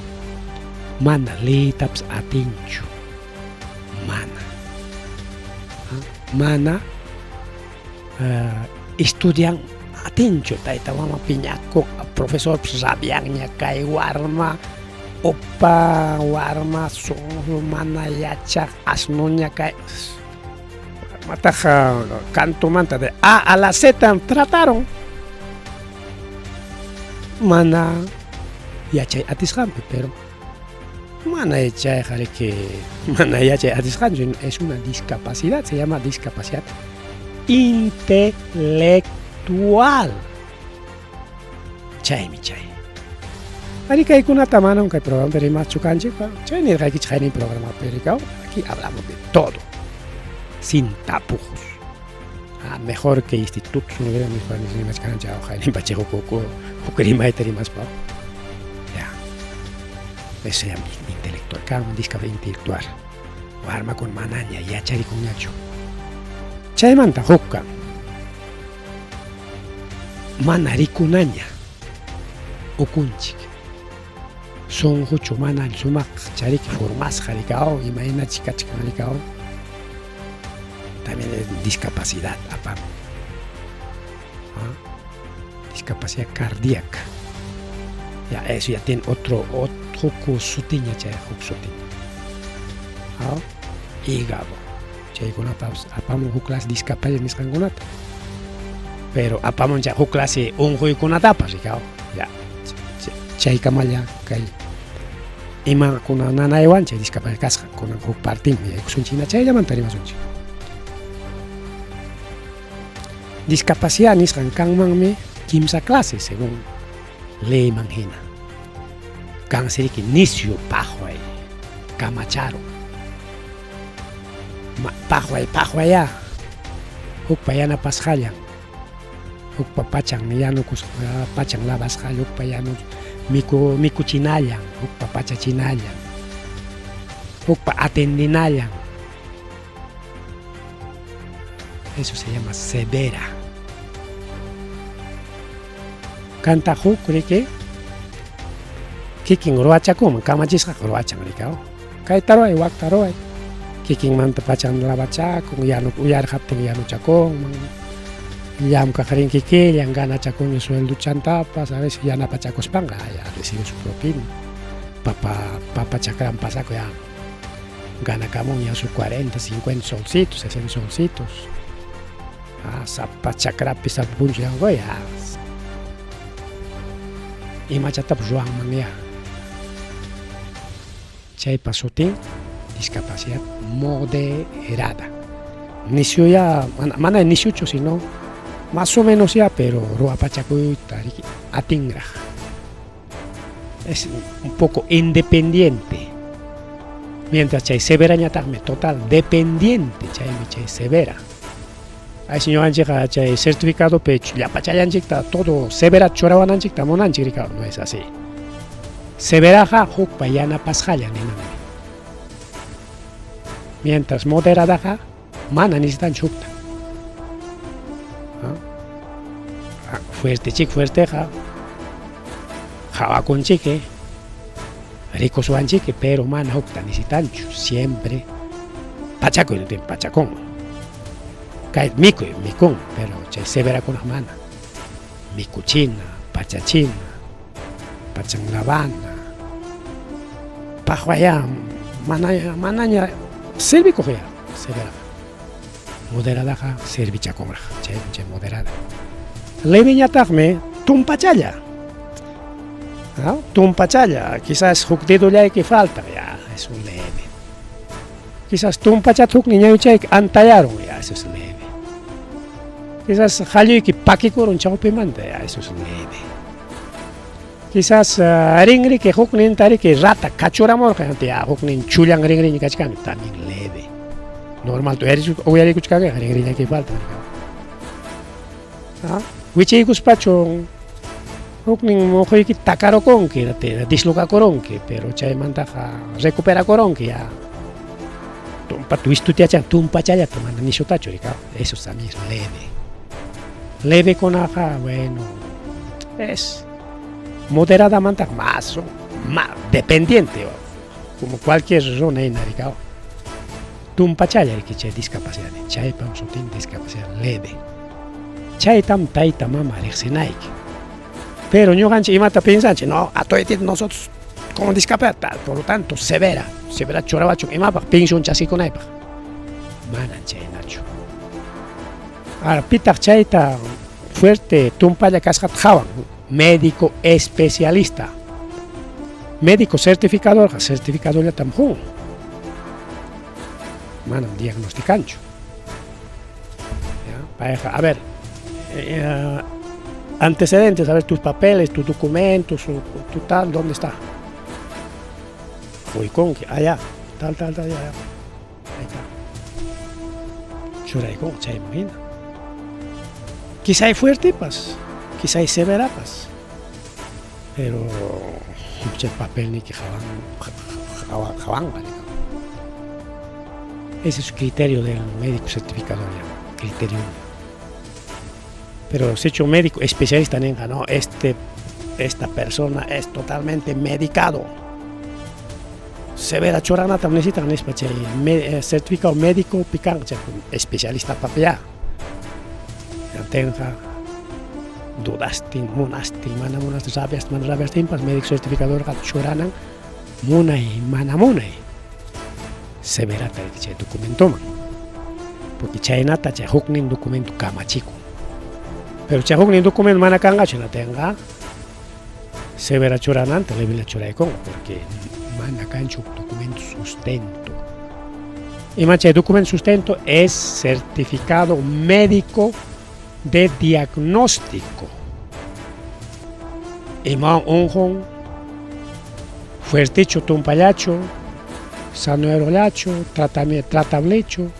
mana liytapas atinchu, mana. Mana estudian atinchu, tayta mama piñakun, profesor rabianña kay warma, upa warma, sunqu mana yachaq, asnuña kay. Warmataq kantumanta de A a la Z trataron. Mana yachay atisqanpi, pero mana chayqa riki, mana yachay atisqanchu, es una discapacidad, se llama discapacidad intelectual. Chaymi chay. Ari kaykunata manam kay programa rimachu kanchik, chay nirqaykichik haynin programapi rikaw, aquí hablamos de todo, sin tapujos. Mejor que institutos universidades rimachkanchik, haynin pacha huk rimayta rimaspa. Ya. Eso se llama intelectual, kan discapacidad intelectual. Warmakuna manaña yacharikunñachu. Chaymanta huk kan. Mana rikunaña ukunchik. Sunquchu mana sumaq chariki formasqa rikaw, imaynachik kachkan rikaw. También es discapacidad apamun. Discapacidad cardíaca. Ya, eso ya tiene otro huk sutiña chay, huk sutiña. Hígado. Chaykunapas apamun huk clase discapacidad nisqankunata. Pero apamun chay huk clase unquykunatapas rikaw. Ya, chaykamalla kay imakuna nanaywan chay discapacidad kasqa kunan huk partinmi yaykusunchik, chayllamanta rimasunchik. Discapacidad nisqan kanmanmi kimsa clase según leyman hina. Kan siriki nisyu paqway, kamacharo. Paqway, paqwaya. Hukpa yanapasqallan. Hukpa pachan yanukusqa, pachan lavasqallan, hukpa yanu mikuchinallan, hukpa pachachinallan. Hukpa atendinallan. Eso se llama severa. Kanta huk riki kikin ruwachakunman, kamachisqaqa ruwachan rikaw. Kayta ruway, wakta ruway. Kikinmanta pachan lavachakun, uyarqaptin yanuchakunman. Llamkaq rin kikillan, ganachakunña suelduchantapas, a veces yanapachakuspanqa, ya recibe su propina. Papa chakran pasaku ya ganakamun ya su 40, 50 solcitos, 60 solcitos. Sapa chakrapi, sapa punchu ya. Imachatapas ruwanman ya. Chaypa sutin discapacidad moderada. Nisyu ya, mana nisyuchu, sino más o menos ya, pero ruwapachakuyta riki atinraq. Es un poco independiente. Mientras chay severañataqmi total dependiente, chaymi chay severa. Ay ñuqanchikqa chay certificadopi llapachallanchikta todo severa churawananchikta munanchik, Ricardo, no es así. Severaqa hukpa yanapasqalla ninanmi. Mientras moderadaqa mana necesitanchu hukta. Fuerte chik fuerteqa qawakunchik, rikusuwanchik, pero mana hukta necesitanchu, siempre pachakuy pachakunman. Kay mikuy mikun, pero chay severakunaq mana. Mikuchina, pachachina, pachan lavana, paqwaya manaña manaña servikuq ya severaqa. Moderadaqa servichakunraq, chaymi chay moderada. Leveñataqmi tumpachalla. ¿No? Tumpachalla, quizás huk dedollayki falta, ya, es un leve. Quizás tumpachata huknin ñawichayki antayarun, ya, eso es leve. Quizás qalluyki pakikurun chawpimanta, ya, eso es leve. Quizás rinriki hukninta riki rata kachuramurqa, ya, huknin chullan rinriña kachkan, también leve. Normal uyarikuchkankiqa rinrillayki falta. ¿Ah? Wichiykuspachu huknin muquyki takarukunki, dislocakurunki, pero chaymantaqa recuperakurunki ya. Tumpa twistutiachan, tumpachallata mana nishutachu, eso también es leve. Leve kunaqa, bueno, es moderadamanta más, más dependiente, como cualquier runa hina, Tumpachalla riki chay discapacidad, chaypam sutin discapacidad leve. Chaytam tayta mama riqsinayki. Pero ñuqanchik imata piensanchik, no, a nosotros como discapacidad, por lo tanto, severa, severa churawachun imapaq pensión chaskikunaypaq. Manan chaynachu. Ahora, pitaq chayta fuerte tumpalla kasqata qhawan, médico especialista. Médico certificador, certificadorllatam qun. Manam diagnosticanchu. Payqa, a ver, antecedentes, a ver tus papeles, tus documentos, tu tal, ¿dónde está? Quykunki, allá, tal, tal, tal, allá. Ahí está. Churaykun, chayman hina. Quizá hay fuertepas, quizá hay severapas, pero chay papelniyki qhawanqa. Ese es el criterio del médico certificador, ya, criterio. Pero si hecho un médico especialista ninqa, no, esta persona es totalmente medicado. Severa churanata necesitan nispa chay certificado médico pican chay especialista papia. Tenqa dudastin, munastin, mana munastin, rabiastin, mana rabiastinpas médico certificadorqa churanan munay, mana munay. Severata chay documentoman. Porque chaynata chay huknin documento kamachikun. Pero chay huknin documento mana kanqachu tenqa severa churananta levela churaykunqa porque mana kanchu documento sustento. Ima chay documento sustento es certificado médico de diagnóstico. Ima unqun fuertecho tumpallachu, sanoerollachu, tratablecho,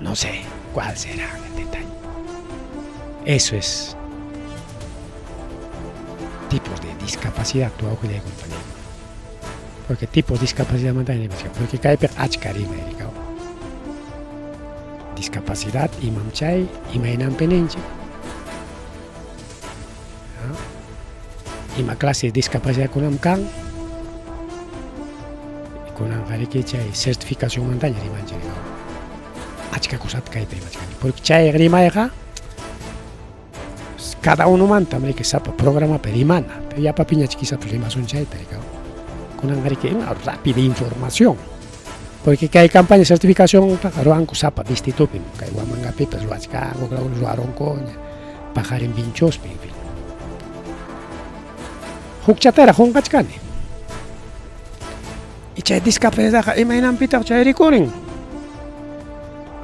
no sé cuál será el detalle. Eso es tipos de discapacidad tu compañero. Porque tipos de discapacidad porque kaypi achka rimay discapacidad imam chay imaynanpi ninchik. Ima clase de discapacidad kunam kan kunanqa riki chay certificación mantaña rimanchik achka kusata kayta rimachkani porque chay rimayqa cada uno manta riki sapa programapi rimana pero yapapiñach quizás rimasun chayta kunanqa riki una rápida información porque kay campaña de certificación ruwanku sapa distritopi kay Huamangapipas ruwachkanku ruwarunkuña paqarin Vinchospi, en fin. Hukchatara qunqachkani. Y chay discapacidadqa imaynanpitaq chay rikurin.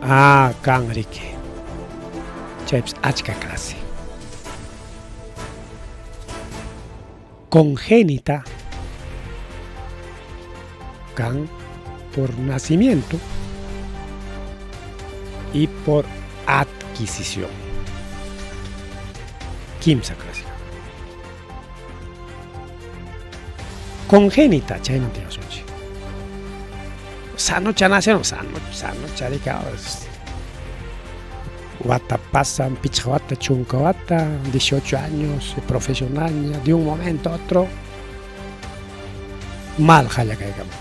Ah, kan riki. Chaypis achka clase. Congénita Kan por nacimiento y por adquisición. Kimsa clase. Congénita, chaymanta rimasunchik. Sanocha nacieron, sano, sano charika. Wata pasan, pichqa wata, chunka wata, 18 años, profesional, de un momento a otro, mal hallakaykama.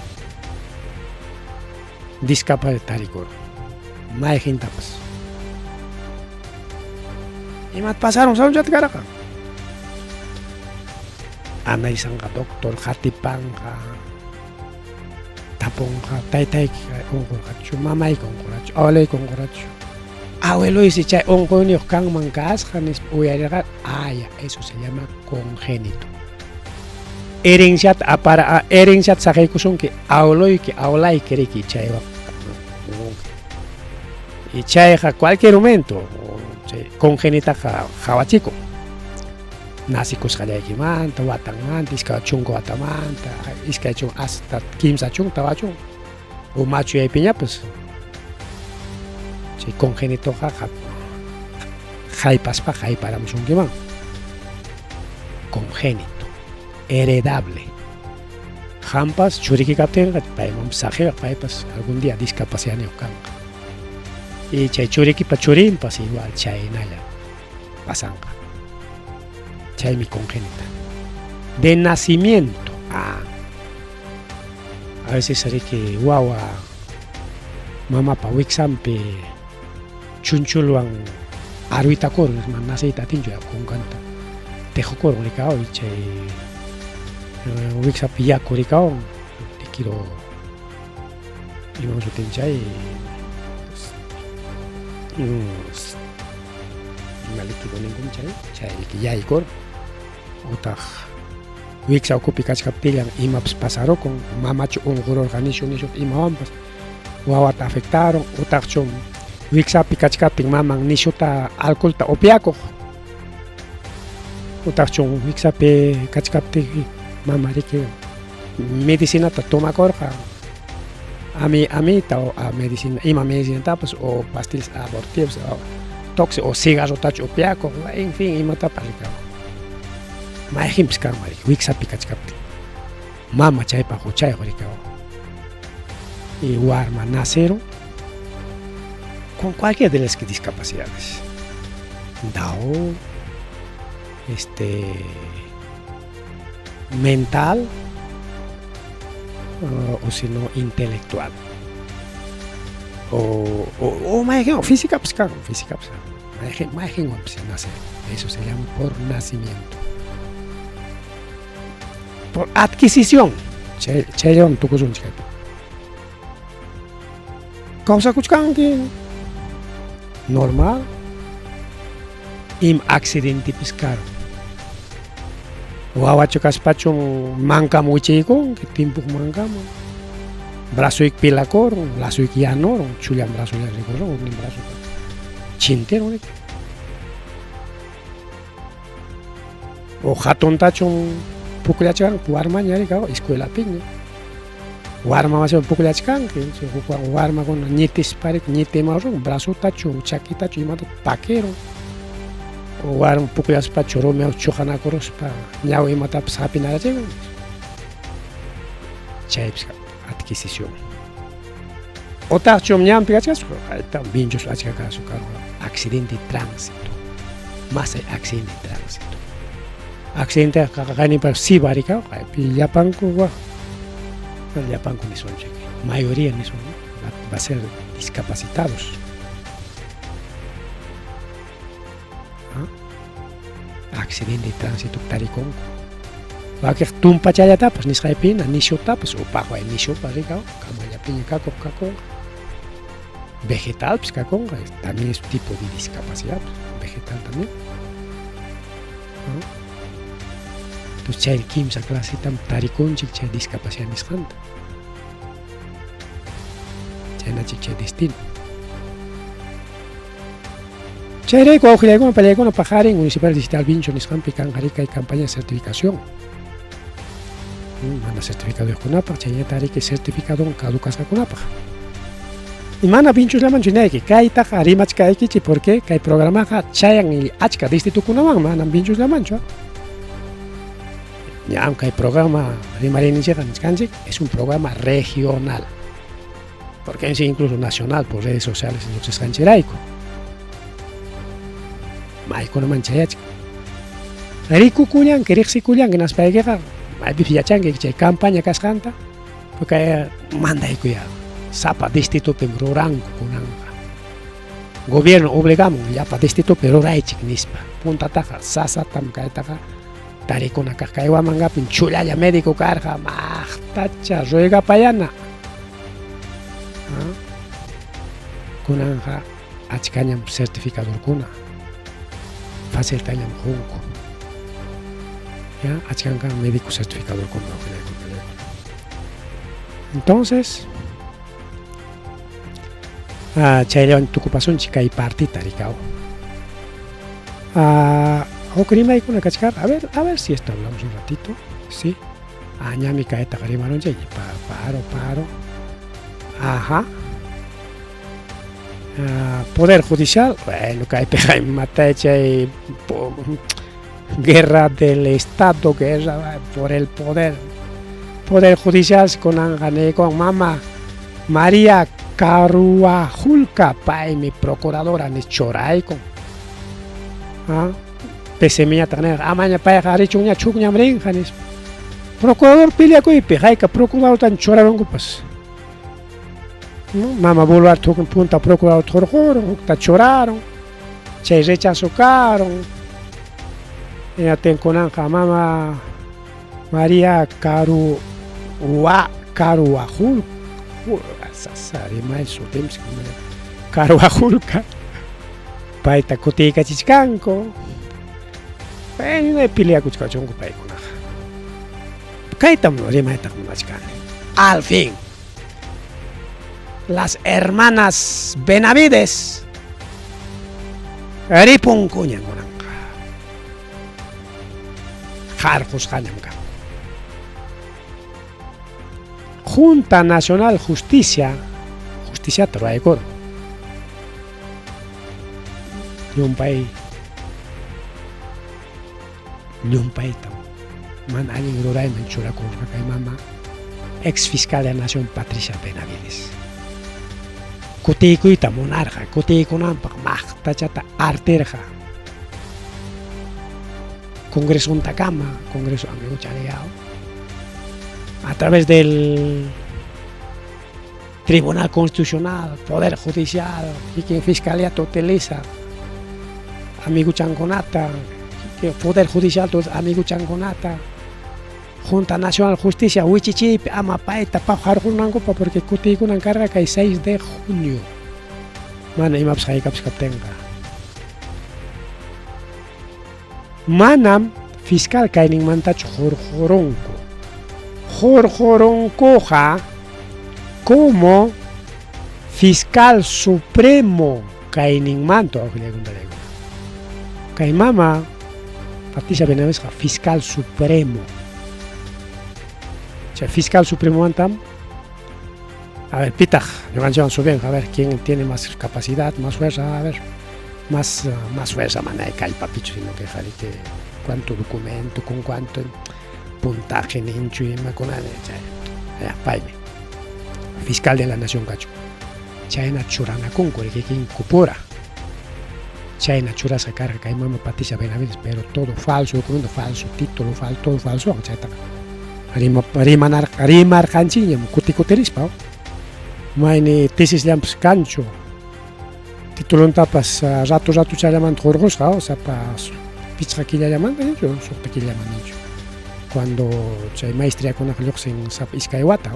Discapacidad tarikur. Mayqintapas. Imat pasaron sanuchata karqa. Anaysanqa doctor qatipanqa tapunqa taytayki unqurqachu mamayki unqurqachu abuelayki unqurqachu abueloysi chay unquyniyuq kanman kasqa nispa uyarirqa ah ya eso se llama congénito herenciata apara herenciata saqiykusunki abueloyki abuelayki riki chaywan y chayqa cualquier momento chay congénitaqa qhawachikun nacikusqallaykimanta watanmanta iskay chunka watamanta iskay chunka hasta kimsa chunka tawa chunka o machuyaypiñapas chay congénitoqa haypaspa hayparamusunkiman congénito heredable qampas churiki kaptinqa payman saqiwaq paypas algún día discapacidadniyuq kanqa y chay churikipa churinpas igual chaynalla pasanqa chaymi congénita de nacimiento ah a veces riki wawa mamapa wiksanpi chunchulwan arwitakurun mana naceyta atinchu kunkanta tejukurun rikaw y chay wiksapi yaku rikaw líquido imam sutin chay ima líquido ninkum chay chay riki yaykur utaq wiksa ukupi kachkaptillan imapas pasarukun mamachu unqururqa nishu nishu imawanpas wawata afectaron utaqchu wiksapi kachkaptin maman nishuta alcoholta upiakuq utaqchu wiksapi kachkaptin mama riki medicinata tomakurqa ami amita o a medicina ima medicinatapas o pastillas abortivas o tóxico o cigarrotachu upiakuq en fin imatapas rikaw mayqinpis kanman riki wiksapi kachkaptin mama chaypaq huchayuq rikaw y warma nacerun con cualquier de las discapacidades Down este mental o si no intelectual o o, o mayqin física pues kan física pues mayqin mayqinwanpas nace eso se llama por nacimiento por adquisición chay chayllawan tukusunchik kaypi kawsakuchkanki normal ima accidentepis karun wawachu kaspachu mankaman wichiykunki timpuq mankaman brazoyki pilakurun brazoyki yanurun chullan brazolla rikurun huknin brazo chintirun riki o hatuntachu pukllachkanki warmaña riki escuelapiña warma masiwan pukllachkanki hukwan warmakuna ñitispa riki ñitimarun brazotachu chakitachu imata pakirun o warma pukllaspachu rumiwan chuqanakuruspa ñawi imatapas hapinarachikun chaypis adquisición utaqchu ñanpi kachkaspa kayta vinchus achka caso karqa accidente de tránsito más hay accidente de tránsito accidente qaqayninpa siba rikaw kaypi llapanku wa llapanku nisunchik mayoría nisun va, va a ser discapacitados ¿Ah? Accidente de tránsito tarikunku wakiq tumpachallatapas nisqaypina nishutapas upaqway nishupas rikaw kamallapiña kakuq kakunqa vegetalpis kakunqa también es tipo de discapacidad vegetal también ¿no? Entonces chay kimsa clasetam tarikunchik chay discapacidad nisqanta chaynachik chay destino Chayrayku awqillaykuna pallaykuna paqarin Municipal Digital Vincho nisqanpi kanqa kay campaña de certificación. Mana certificadoyuqkunapaq, chaynallataq riki certificadon caducasqakunapaq. Y mana vinchusllamanchu nayki, kaytaqa rimachkaykichik porque kay programaqa chayan achka distritokunawan, manam vinchusllamanchu. Ñam kay programa rimariyninchikqa nichkanchik, es un programa regional. Porque en sí incluso nacional por redes sociales lluqsisqanchikrayku. Maykunaman chayachkan. Rikukullanki, riqsikullanki naspaykiqa maypipas yachanki chay campaña kasqanta, porque mandaykuya sapa distritopim ruranku kunanqa. Gobierno obligamun llapa distritopi ruraychik nispa. Puntataqa sasatam kaytaqa tarikuna kaq. Kay Huamangapim chullalla médico karqa, maqtacha ruegapayana. Kunanqa achkañam certificadorkuna, faciltañam qunku. Ya, achkan kan médico certificadorkuna. Entonces, chayllawan tukupasunchik kay partita rikaw. Huk rimaykuna kachkarqa. A ver si esto hablamos un ratito. Sí. Ñami kaytaqa rimarunchik. Paro, paro. Ajá. Poder Judicial, bueno, kaypiqa imata chay guerra del Estado, guerra por el poder. Poder Judicial kunanqa niykuwan mama María Carhuajulca, paymi procuradora ni churaykun. PCMñataq nirqa, amaña payqa richunña chukñam rinqa nispa. Procurador peleakuypi, hayka procuradortan churarunkupas. Mama Boluarte huk punta procurador hurqurun, hukta churaron, chay rechazo karon. Hinaptin kunanqa mama María Caruajul, sasa rimay sutinpas Caruajulca, payta kutiykachichkanku. Bueno, peleakuchkachunku paykunaqa. Kaytam rimaytaqa munachkani. Al fin, las hermanas Benavides ripunkuña kunanqa. Harqusqañam kanku. Junta Nacional Justicia, justiciata ruraykurun. Llumpay llumpaytam mana allin rurayman churakurqa kay mama ex fiscal de la Nación Patricia Benavides. Kutiykuyta munarqa, kutiykunanpaq maqtachata artirqa. Congreso-ntakama, Congreso amigo chareao, a través del Tribunal Constitucional, Poder Judicial, kikin Fiscalía te utiliza, amigo chankunata, Poder Judicial amigo chankunata, Junta Nacional Justicia wichichiypi ama payta harqunankupaq porque kutiykunan karqa kay 6 de junio. Mana imapas haykapas kaptinqa. Manam fiscal kayninmantachu hurqurunku. Hurqurunkuqa como fiscal supremo kayninmanta. Kay mama Patricia Benavidesqa fiscal supremo. Chay fiscal supremo mantam, a ver, pitaq ñuqanchikwan subinqa, a ver, quién tiene más capacidad, más fuerza, a ver, más fuerza mana kallpapichu, sino que que cuánto documento, con cuánto puntaje ninchu imakuna, chay, paymi fiscal de la nación kachu. Chayna churanakunku kikinkupura. Chayna churasqa karqa kay mama Patricia Benavides, pero todo falso documento, falso título, falso, todo falso. Chaytaqa rimarqanchikñam kuti kutirispa. Mayni tesis-llampas kanchu. Titulontapas rato rato challamanta hurqusqa, sapa pichqa killallamanta ninchu, suqta killamanta ninchu. Cuando chay maestriakunaqa lluqsin sapa iskay wata.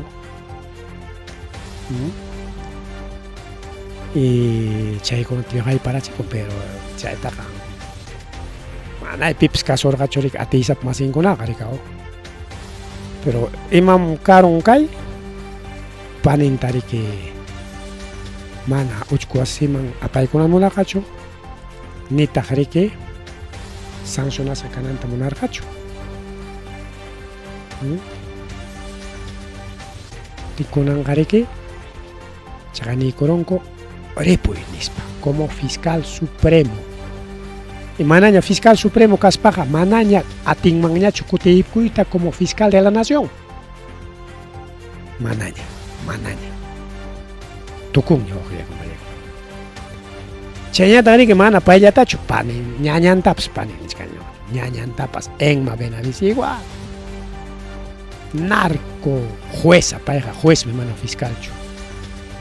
Y chaykunata hayparachikun, pero chaytaqa mana pipas kasurqachu riki atiysapa masinkunaqa rikaw. Pero imam karun kay paninta riki mana uchku wasiman apaykuna munarqachu, nitaq riki sancionasqa kananta munarqachu. Kunanqariki chaqaniykurunku ripuy nispa como fiscal supremo. Y manaña fiscal supremo kaspaqa manaña atinmanñachu kutiykuyta como fiscal de la nación. Manaña, manaña. Tukunña wawqillayku. Chayñataq mana payllatachu pani ñañantapas pani nichkanña. Ñañantapas Enma Benavides igual. Narco jueza, payqa juezmi mana fiscalchu.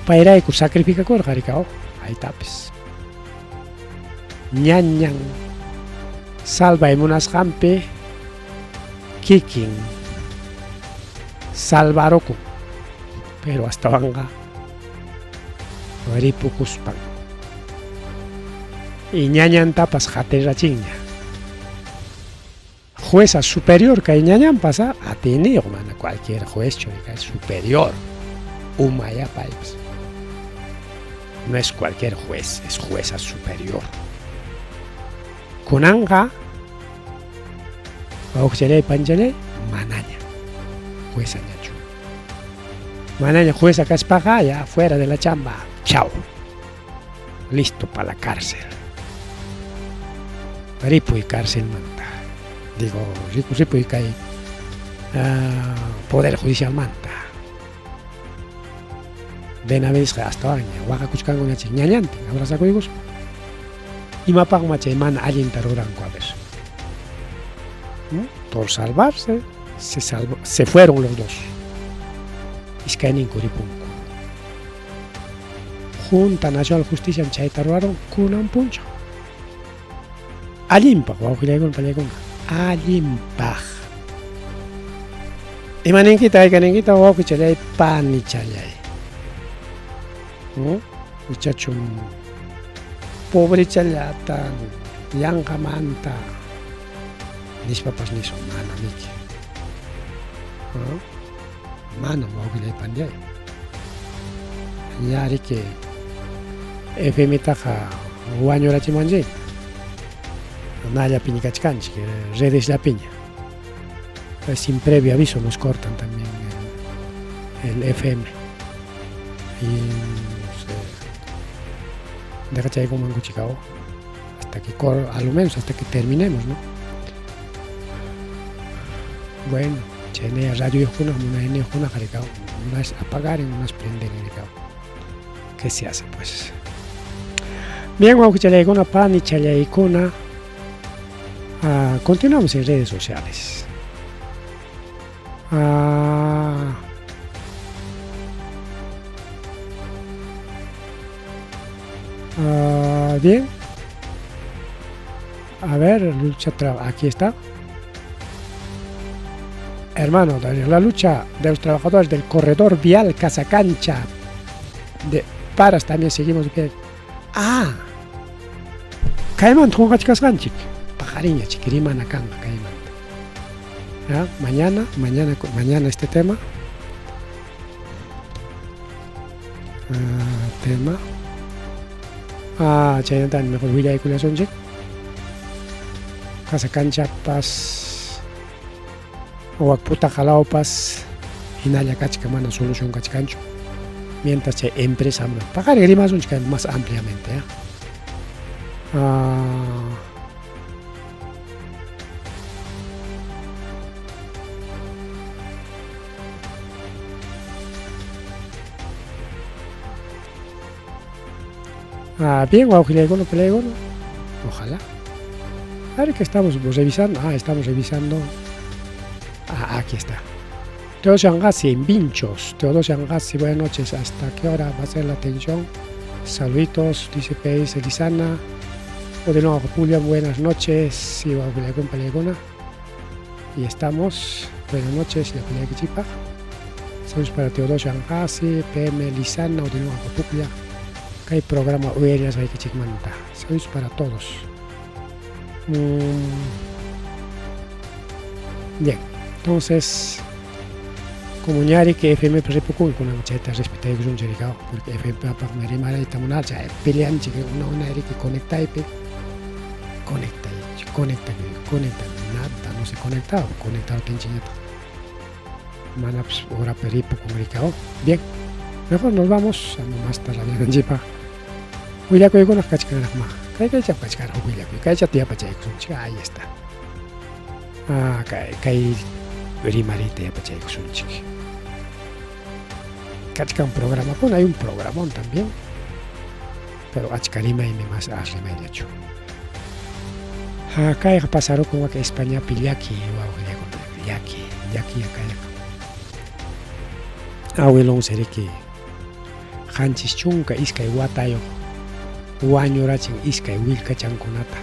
Payrayku sacrificakurqa rikaw, aytapis. Ñañan salvay munasqanpi kikin salvarukun. Pero astawanqa ripukuspan. Y ñañantapas hatirachinña. Jueza superior kay ñañanpas atiyniyuq mana cualquier juez es superior. Umaya paypas. No es cualquier juez, es jueza superior. Kunanqa wawqichalay panichalay manaña jueza ñachu. Manaña jueza kaspaqa ya fuera de la chamba. Chao. Listo para la cárcel. Ripuy cárcel manta. Digo, ripuy kay Poder Judicial manta. Benavidesqa astawanña waqakuchkankuñachik ñañantin abrazakuykuspa. Imapaqma chay mana allinta ruranku a ver. Por salvarse, se salvó, se fueron los dos. Iskayninku ripunku. Junta Nacional Justicia chayta ruraron kunan punchaw. Allinpaq wawqillaykuna pallaykuna. Allinpaq. Imaninkita haykaninkita wawqichalay panichalay. Ichachum pobrechallata yanqamanta nispapas nisun mana miki. Manam wawqillay panillay. Ya riki FMtaqa wañurachimuwanchik. Nallapiña kachkanchik, redesllapiña. Sin previo aviso nos cortan también el FM. Y no sé, dejachaykumanku chikao hasta que a lo menos hasta que terminemos, ¿no? Bueno, chaynaya radioyuqkuna munayniyuqkuna qarikao, unas apagar y unas prender rikao. ¿Qué se hace pues? Bien, wawqichallaykuna, panichallaykuna, continuamos en redes sociales. Bien. A ver, lucha aquí está. Hermano, la lucha de los trabajadores del corredor vial Casacancha de Paras también seguimos bien. Ah, kaymanta qunqachkasqanchik. Paqariña chik rimana kanqa kaymanta. ¿Ya? Mañana, mañana, mañana este tema. Tema. Chaynata mejor willaykullasunchik. Casacanchapas wak Putajalawpas hinalla kachka mana solución kachkanchu. Mientras chay empresa paqarin rimasunchik más ampliamente, ¿ya? Bien, wawqillaykuna palaykuna. Ojalá. A ver qué estamos revisando. Estamos revisando. Aquí está. Teodosio Angasi en Vinchos. Teodosio Angasi, buenas noches. ¿Hasta qué hora va a ser la atención? Saluditos, dice P. Elizana. O de nuevo, Julia, buenas noches. Sí, wawqillaykuna. Y estamos. Buenas noches, la Chipa. Saludos para Teodosio Angasi, PM Lizana, o de nuevo, Julia. Kay programa uyariasqaykichikmanta. Saludos para todos. Bien, entonces, como ñari que FM ripukun kunan chayta respetaykusunchik rikao, porque FM apaqmi rimarayta munarcha, peleanchik una una que conectaypi, conecta, conecta, conecta, nada, no se conectaba, conectado tinchiñata. Manapas horapi ripukun rikao. Bien, mejor nos vamos, ama masta rabiananchikpaq. Willakuykunaq kachkanraqmá. Kay kaychap kachkanraq huk willakuy. Kaycha tiyapachaykusunchik. Ahí está. Ah, kay, kay rimariyta yapachaykusunchik. Kachkan programakuna, hay un programón también. Pero achka rimaymi mas as rimayllachu. Ha, kayqa pasarukun wak Españapi llaki wawqillakuna, llaki, llaki kayqa. Awilunsi riki 72 watayuq wañurachin iskay willkachankunata.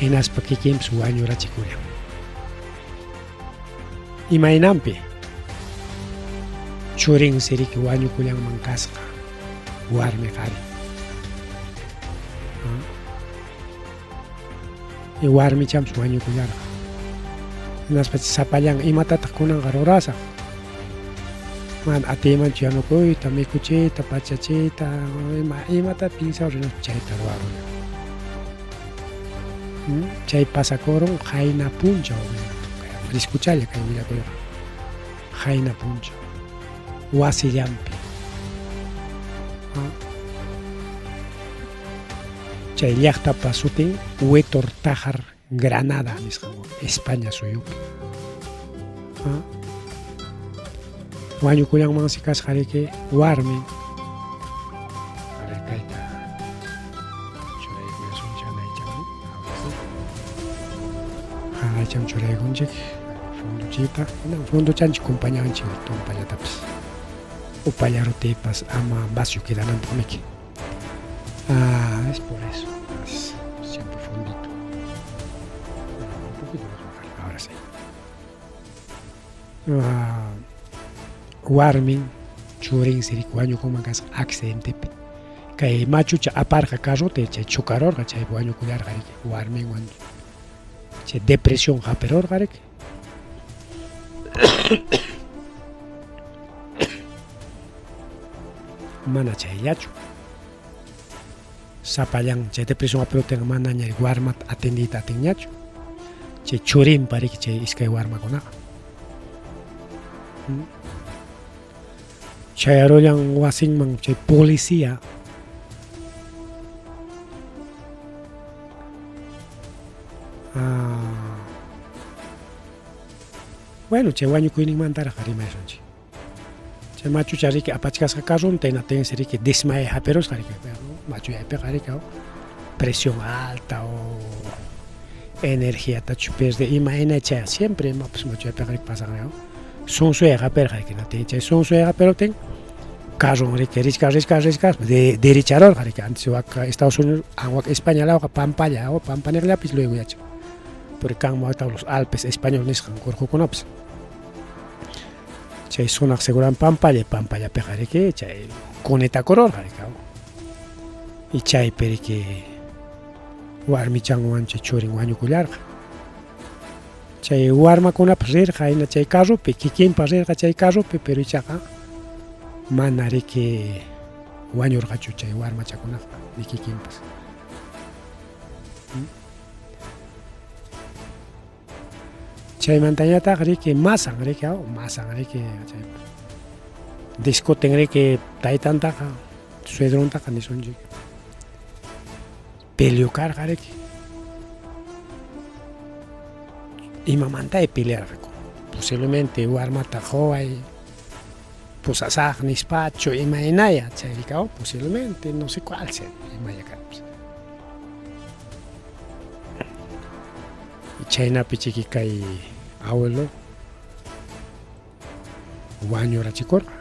Hinaspa kikinpas wañurachikullan. Imaynanpi? Churinsi riki wañukullanman kasqa warmi qhari. Y warmichanpas wañukullarqa. Hinaspa sapallan imatataq kunanqa rurasaq? Mana atiymanchu yanukuyta, mikuchiyta, pachachiyta, ima imata piensawaq hinaspa chayta ruwaruni. Chay pasakurun qayna punchaw, frescuchalla kay willakuyqa. Qayna punchaw. Wasillanpi. Chay llaqtapa sutin Huétor Tájar Granada nisqanku, España suyupi. Wañukullanmansi kasqa riki warmin. A ver, kayta churaykullasunchik hanaychaman. Hanaychaman churaykunchik fondochita. Hinan fondochanchik compañawanchik tumpallatapas. Upalla rutipas ama vacío quedananpaq miki. Ah, es por eso. Es siempre fondito. Un poquito más bajar. Ahora sí. Ah, warmin churinsi riki wañukunman kasqa accidentepi. Kay machucha aparqa carrota chay chocarorqa chaypi wañukullarqa riki warminwan chay depresión hapirurqa riki. Mana chayllachu. Sapallan chay depresión hapiruptinqa manaña warmata atendiyta atinñachu. Chay churinpa riki chay iskay warmakunaqa. Chayarullan wasinman chay policía. Ah, bueno, chay wañukuyninmantaraq rimaysunchik. Chay machucha riki apachkasqa carronta hinaptinsi riki desmayay hapirusqa riki machuyaypiqa riki presión alta o energiatachu pierde imayna chay siempre imapas machuyaypiqa riki pasan sunsuyay hapirqa riki hinaptin chay sunsuyay hapiruptin carron riki richka richka richka de dericharurqa riki antes wak Estados Unidos wak España lawqa pampalla pampaniqllapis luego yachan porque kanman los Alpes español nisqan urqukunapas. Chay sunaq seguran pampalla, pampallapiqa riki chay kunitakururqa riki. Y chaypi riki warmichanwan chay churin wañukullarqa. Chay warmakunapas rirqa hina chay carropi, kikinpas rirqa chay carropi, pero ichaqa mana riki wañurqachu chay warmachakunaqa ni kikinpas. Chaymantañataq riki masan riki masan riki chay discuten riki taytantaqa suedrontaqa nisunchik peleo karqa riki imamantay pelearqaku posiblemente warmata quway pusasaq nispachu imaynaya chay riki posiblemente no sé cuál sea imaya karpas. Chaynapi chiki kay abuelo wañurachikurqa.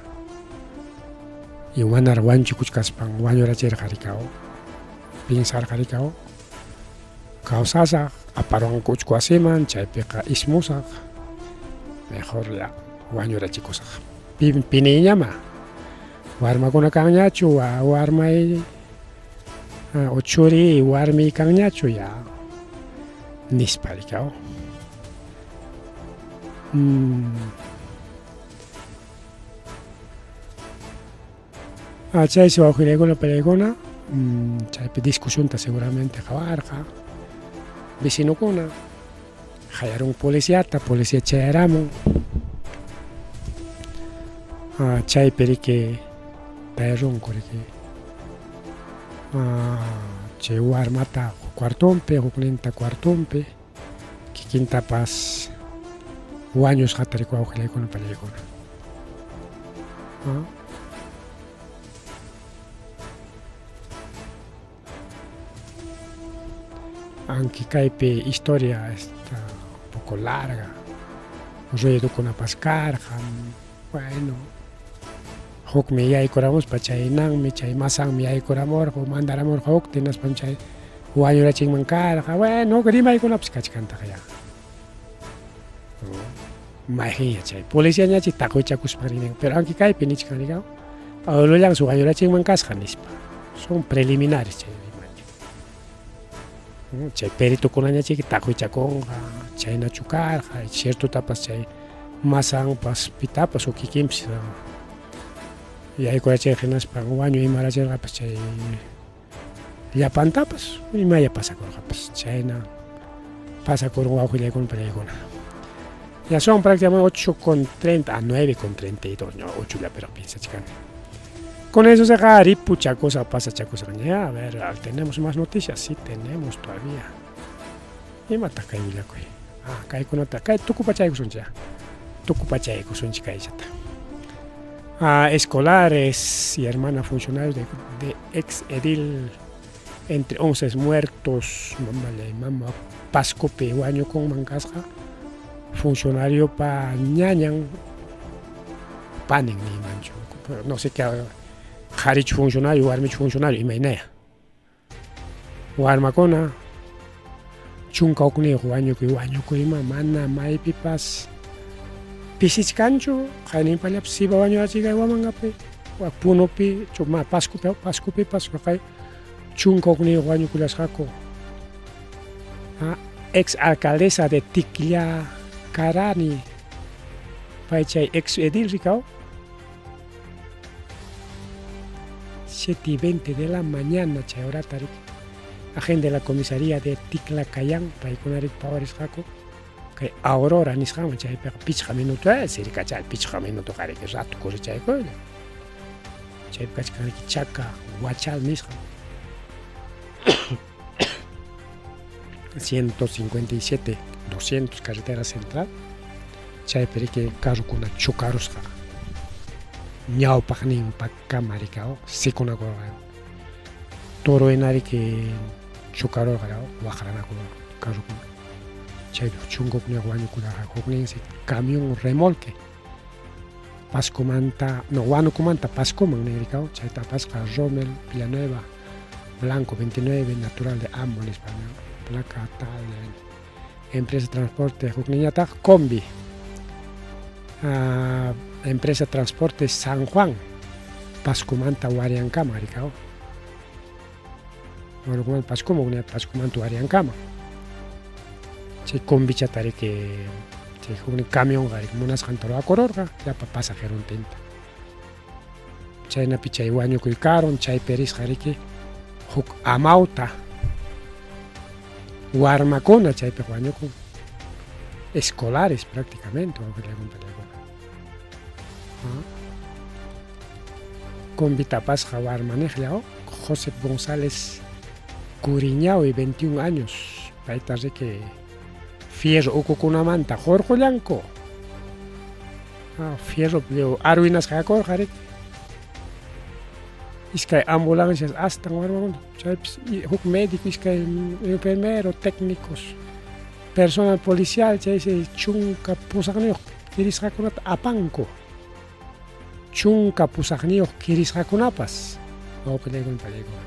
Y wanar wañuchikuchkaspan wañurachirqa rikaw, piensarqa rikaw, kawsasaq, aparwanku uchku wasiman, chaypiqa ismusaq, mejor ya wañurachikusaq. Piniyñama, warmakuna kanñachu, warmay o churi warmi kanñachu ya nispa rikaw. Chaysi wawqillaykuna palaykuna chaypi discusionta seguramente qawarqa vecinokuna qayarun policiata, policía chayaramun. Chaypi riki perronku riki chay warmata huk cuartonpi, hukninta cuartonpi, kikintapas wañusqata riki wawqillaykuna pallaykuna. Aunque kaypi historia está un poco larga, ruidokunapas karqa, bueno, hukmi yaykuramuspa chaynanmi, chay masanmi yaykuramurqa, mandaramurqa hukta hinaspam chay wañurachinman karqa, bueno, huk rimaykunapas kachkantaq ya. Mayqinña chay policiañachi taqwichakuspa rin, pero aunque kaypi nichkan rikaw, Abuelollansi wañurachinman kasqa nispa. Son preliminares chay rimayqa. Chay peritokunañachiki taqwichakunqa, chaynachu karqa, ciertotapas chay masanpas pitapas o kikinpis yaykurachirqa hinaspa wañuy imarachirqapas chay llapantapas imaya pasakurqapas chayna pasakurun wawqillaykuna pallaykuna. Ya son prácticamente 8 con 30 a 9 con 32, no, 8 ya, pero piensachkani. Con eso se ripuchakusa pasachakusa. Ya, a ver, ¿tenemos más noticias? Sí, tenemos todavía. Imataq kay willakuy? Ah, kaykunata, kay tukupachaykusunchik ya. Tukupachaykusunchik kayllata. Ah, escolares y hermana funcionarios de ex edil entre 11 muertos, mamallay mama, Pascopi wañukunman kasqa funcionariopa ñañan panin niymanchu, no sé qué, qharichu funcionario, warmichu funcionario, imaynaya. Warmakuna 11 wañukuy wañukuyma mana maypipas pisichkanchu, qayninpallapas siba wañurachikay Huamangapi, Punopi, Pascopi, Pascopipas kay 11 wañukullasqaku. Ex alcaldesa de Ticllacarani, pay chay ex edil rikaw, 7:20 de la mañana chay horata riki, agente de la comisaría de Ticlacayán, paykuna riki pawarisqaku, kay Aurora nisqanman chaypiqa 5 minuto, sirkachay 5 minuto qariki rato corrichaykulla. Chaypi kachkan riki Chaca Huachal nisqan. 157, 200 carretera central, chaypi riki carrokuna chocarusqa. Ñawpaqninpakama rikaw sikunakurqa. Toro hina riki chocarurqa waqranakurqa carrokuna. Chaypi 11 wañukullarqa, hukninsi camión remolque. Pascomanta, no, Huánucomanta Pascoman nin rikaw, chayta apasqa Rommel Villanueva Blanco 29, natural de Ambo nispa, placa tal, empresa de transporte hukninñataq combi. Empresa de transporte San Juan, Pascomanta Huariancama rikaw. Huánucomanta Pascoman, Pascomanta Huariancama. Chay combichata riki chay huknin camionqa riki munasqanta ruwakururqa llapa pasajerontinta. Chaynapi chay wañukuy karun, chaypi risqa riki huk amawta warmakuna chaypi wañukun, escolares prácticamente wawqillaykuna pallaykuna. Combi tapasqa warmaniqlla José González Curiñawi, 21 años, payta riki fierro ukukunamanta hurqullanku. Fierro arruinasqa kakurqa riki. Iskay ambulancias astan warmakuna, chaypis huk médico, iskay enfermero, técnicos, personal policial, chaysi 18 kirisqakunata apanku. 18 kirisqakunapas wawqillaykuna pallaykuna.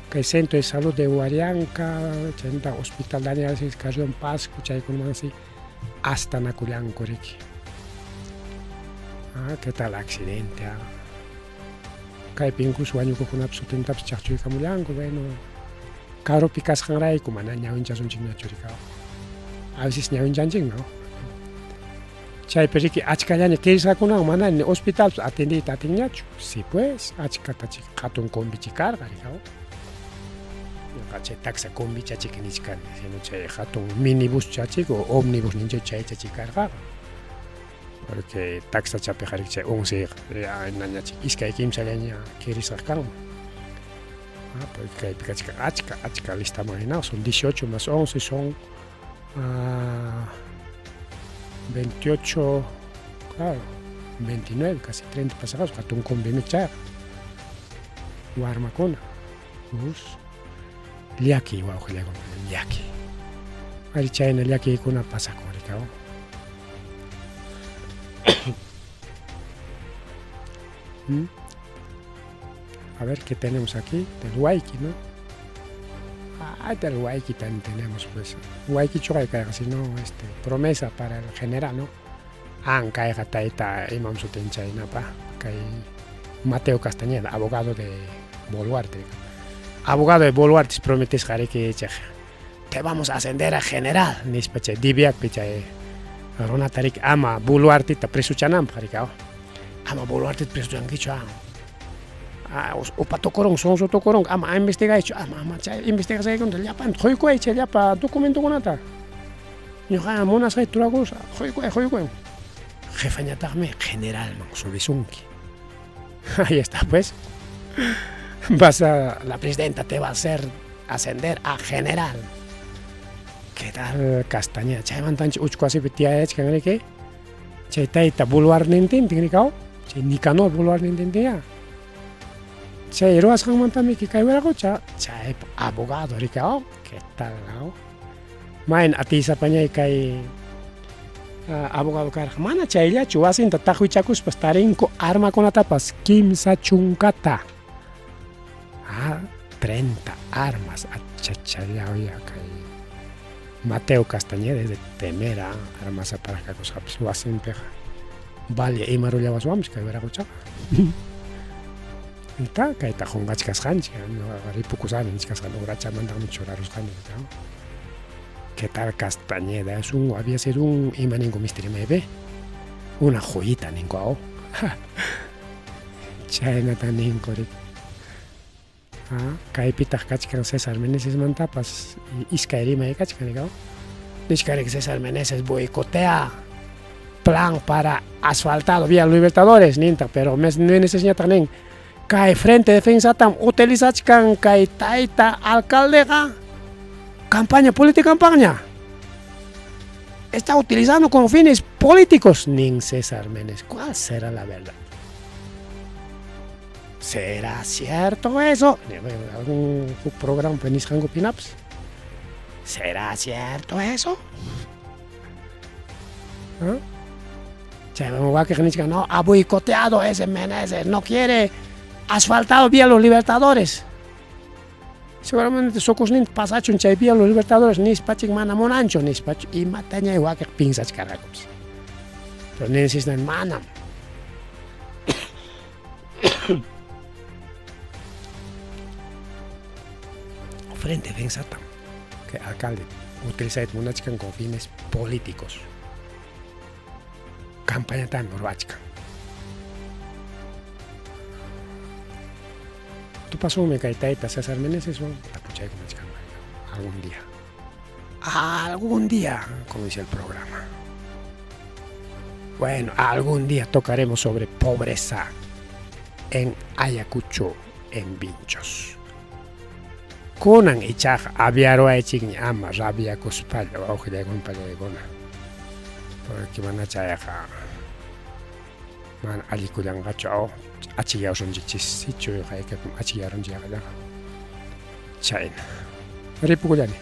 Kay Centro de Salud de Huarianca, chaymanta Hospital Daniel Asís Carrión Pasco, chaykunamansi astanakullanku riki. ¿Qué tal accidente? Kaypi incluso wañukuqkunapas sutintapas chaqchuykamullanku, bueno, karupi kasqanrayku mana ñawinchasunchikñachu rikaw. A veces ñawinchanchik, ¿no? Chaypi riki achkallaña kirisqakunawan mana ni hospitalpas atendiyta atinñachu. Sí pues, achkata chik hatun combichi karqa rikaw. Ñuqa chay taxa combichachik nichkani, sino chay hatun minibus chachik o ómnibus ninchik chaychachik karqaqa. Porque taksachapiqa riki chay once nañachik iskay kimsallaña kirisqa kanman. Ah, porque kaypi kachkan achka, achka listaman hina, son 18 más 11 son 28, claro, 29, casi 30 pasajeros, hatun combimi chayqa. Warmakuna. Us. Llaki wawqillaykuna, llaki. Ari chayna llakiykuna pasakun rikaw. ¿Mm? A ver qué tenemos aquí, del Huayqui, ¿no? Ah, del Huayqui también tenemos, pues. Huayqui chuqay kayqa, si no, este, promesa para el general, ¿no? An kayqa tayta imam sutin chaynapa, kay Mateo Castañeda, abogado de Boluarte. Abogado de Boluarte prometisqa riki chaq. Te vamos a ascender a general, nispa chay Diviacpi chay runata riki ama Boluarteta presuchananpaq riki, ama Boluarteta presuchankichu, ah, upa tukurun, sonso tukurun, ama investigaychu, ama ama chay investigasqaykunata llapanta quykuway chay llapa documentokunata. Ñuqa munasqayta turakusaq, quykuway, quykuway. Jefañataqmi generalman subisunki. Ahí está pues. Vas a, la presidenta te va a hacer ascender a general. ¿Qué tal Castañeda? Chaymantanchik uchku wasipi tiyayachkan riki. Chay tayta Boluartintintin rikaw. Chay Nicanor Boluartintintinya. Chay ruwasqanmantami kay wiraqocha chaypa abogado rikaw. ¿Qué tal? No? Mayna atiysapañay kay abogado karqa. Mana chayllachu wasinta taqwichakuspas tarinku armakunatapas kimsa chunkata. Ah, 30 armas achachallawya kay Mateo Castañeda es de temer a armas aparakakusqapas wasinpiqa. Vale, ima rullawaswanpas kay wiraqochaqa. Ita kayta qunqachkasqanchik, ñuqaqa ripukusani nichkasqani urachamantaqmi churarusqani. ¿Qué tal Castañeda? Es un, había sido un ima ninku mister imaypi? Una joyita ninku aw. Chaynata ninku riki. Ah, kaypitaq kachkan César Menesesmantapas iskay rimay kachkan riki. Nichkan riki César Meneses boicotea plan para asfaltado vía Libertadores nintaq, pero Menesesñataq nin kay frente defensatam utilizachkan kay tayta alcaldeqa campaña política campaña. Está utilizando con fines políticos, nin César Menes. ¿Cuál será la verdad? ¿Será cierto eso? ¿Algún programa nisqanku pinapas? ¿Será cierto eso? ¿Ah? Chayman wakiq nichkan, no, ha boicoteado ese Meneses, no quiere asfaltado vía los Libertadores. Seguramente sukusninta pasachun chay vía los Libertadores nispachik mana munanchu nispachu imatañay wakiq pinsachkarqakupas. Pero Meneses manam. Frente defensatam que alcalde utilizayta munachkan con fines políticos. Campañatami ruwachkan. Tupasunmi kay tayta César Meneseswan tapuchaykunachkan algún día. Algún día, como dice el programa. Bueno, algún día tocaremos sobre pobreza en Ayacucho, en Vinchos. Kunan ichaqa aviaruwaychikña ama rabiakuspalla wawqillaykuna pallaykuna. Porque mana chayqa mana allikullanqachu aw achikyawsunchikchis sichu haykapim achikyarunchik yaqallaqa. Chayna. Ripukullani.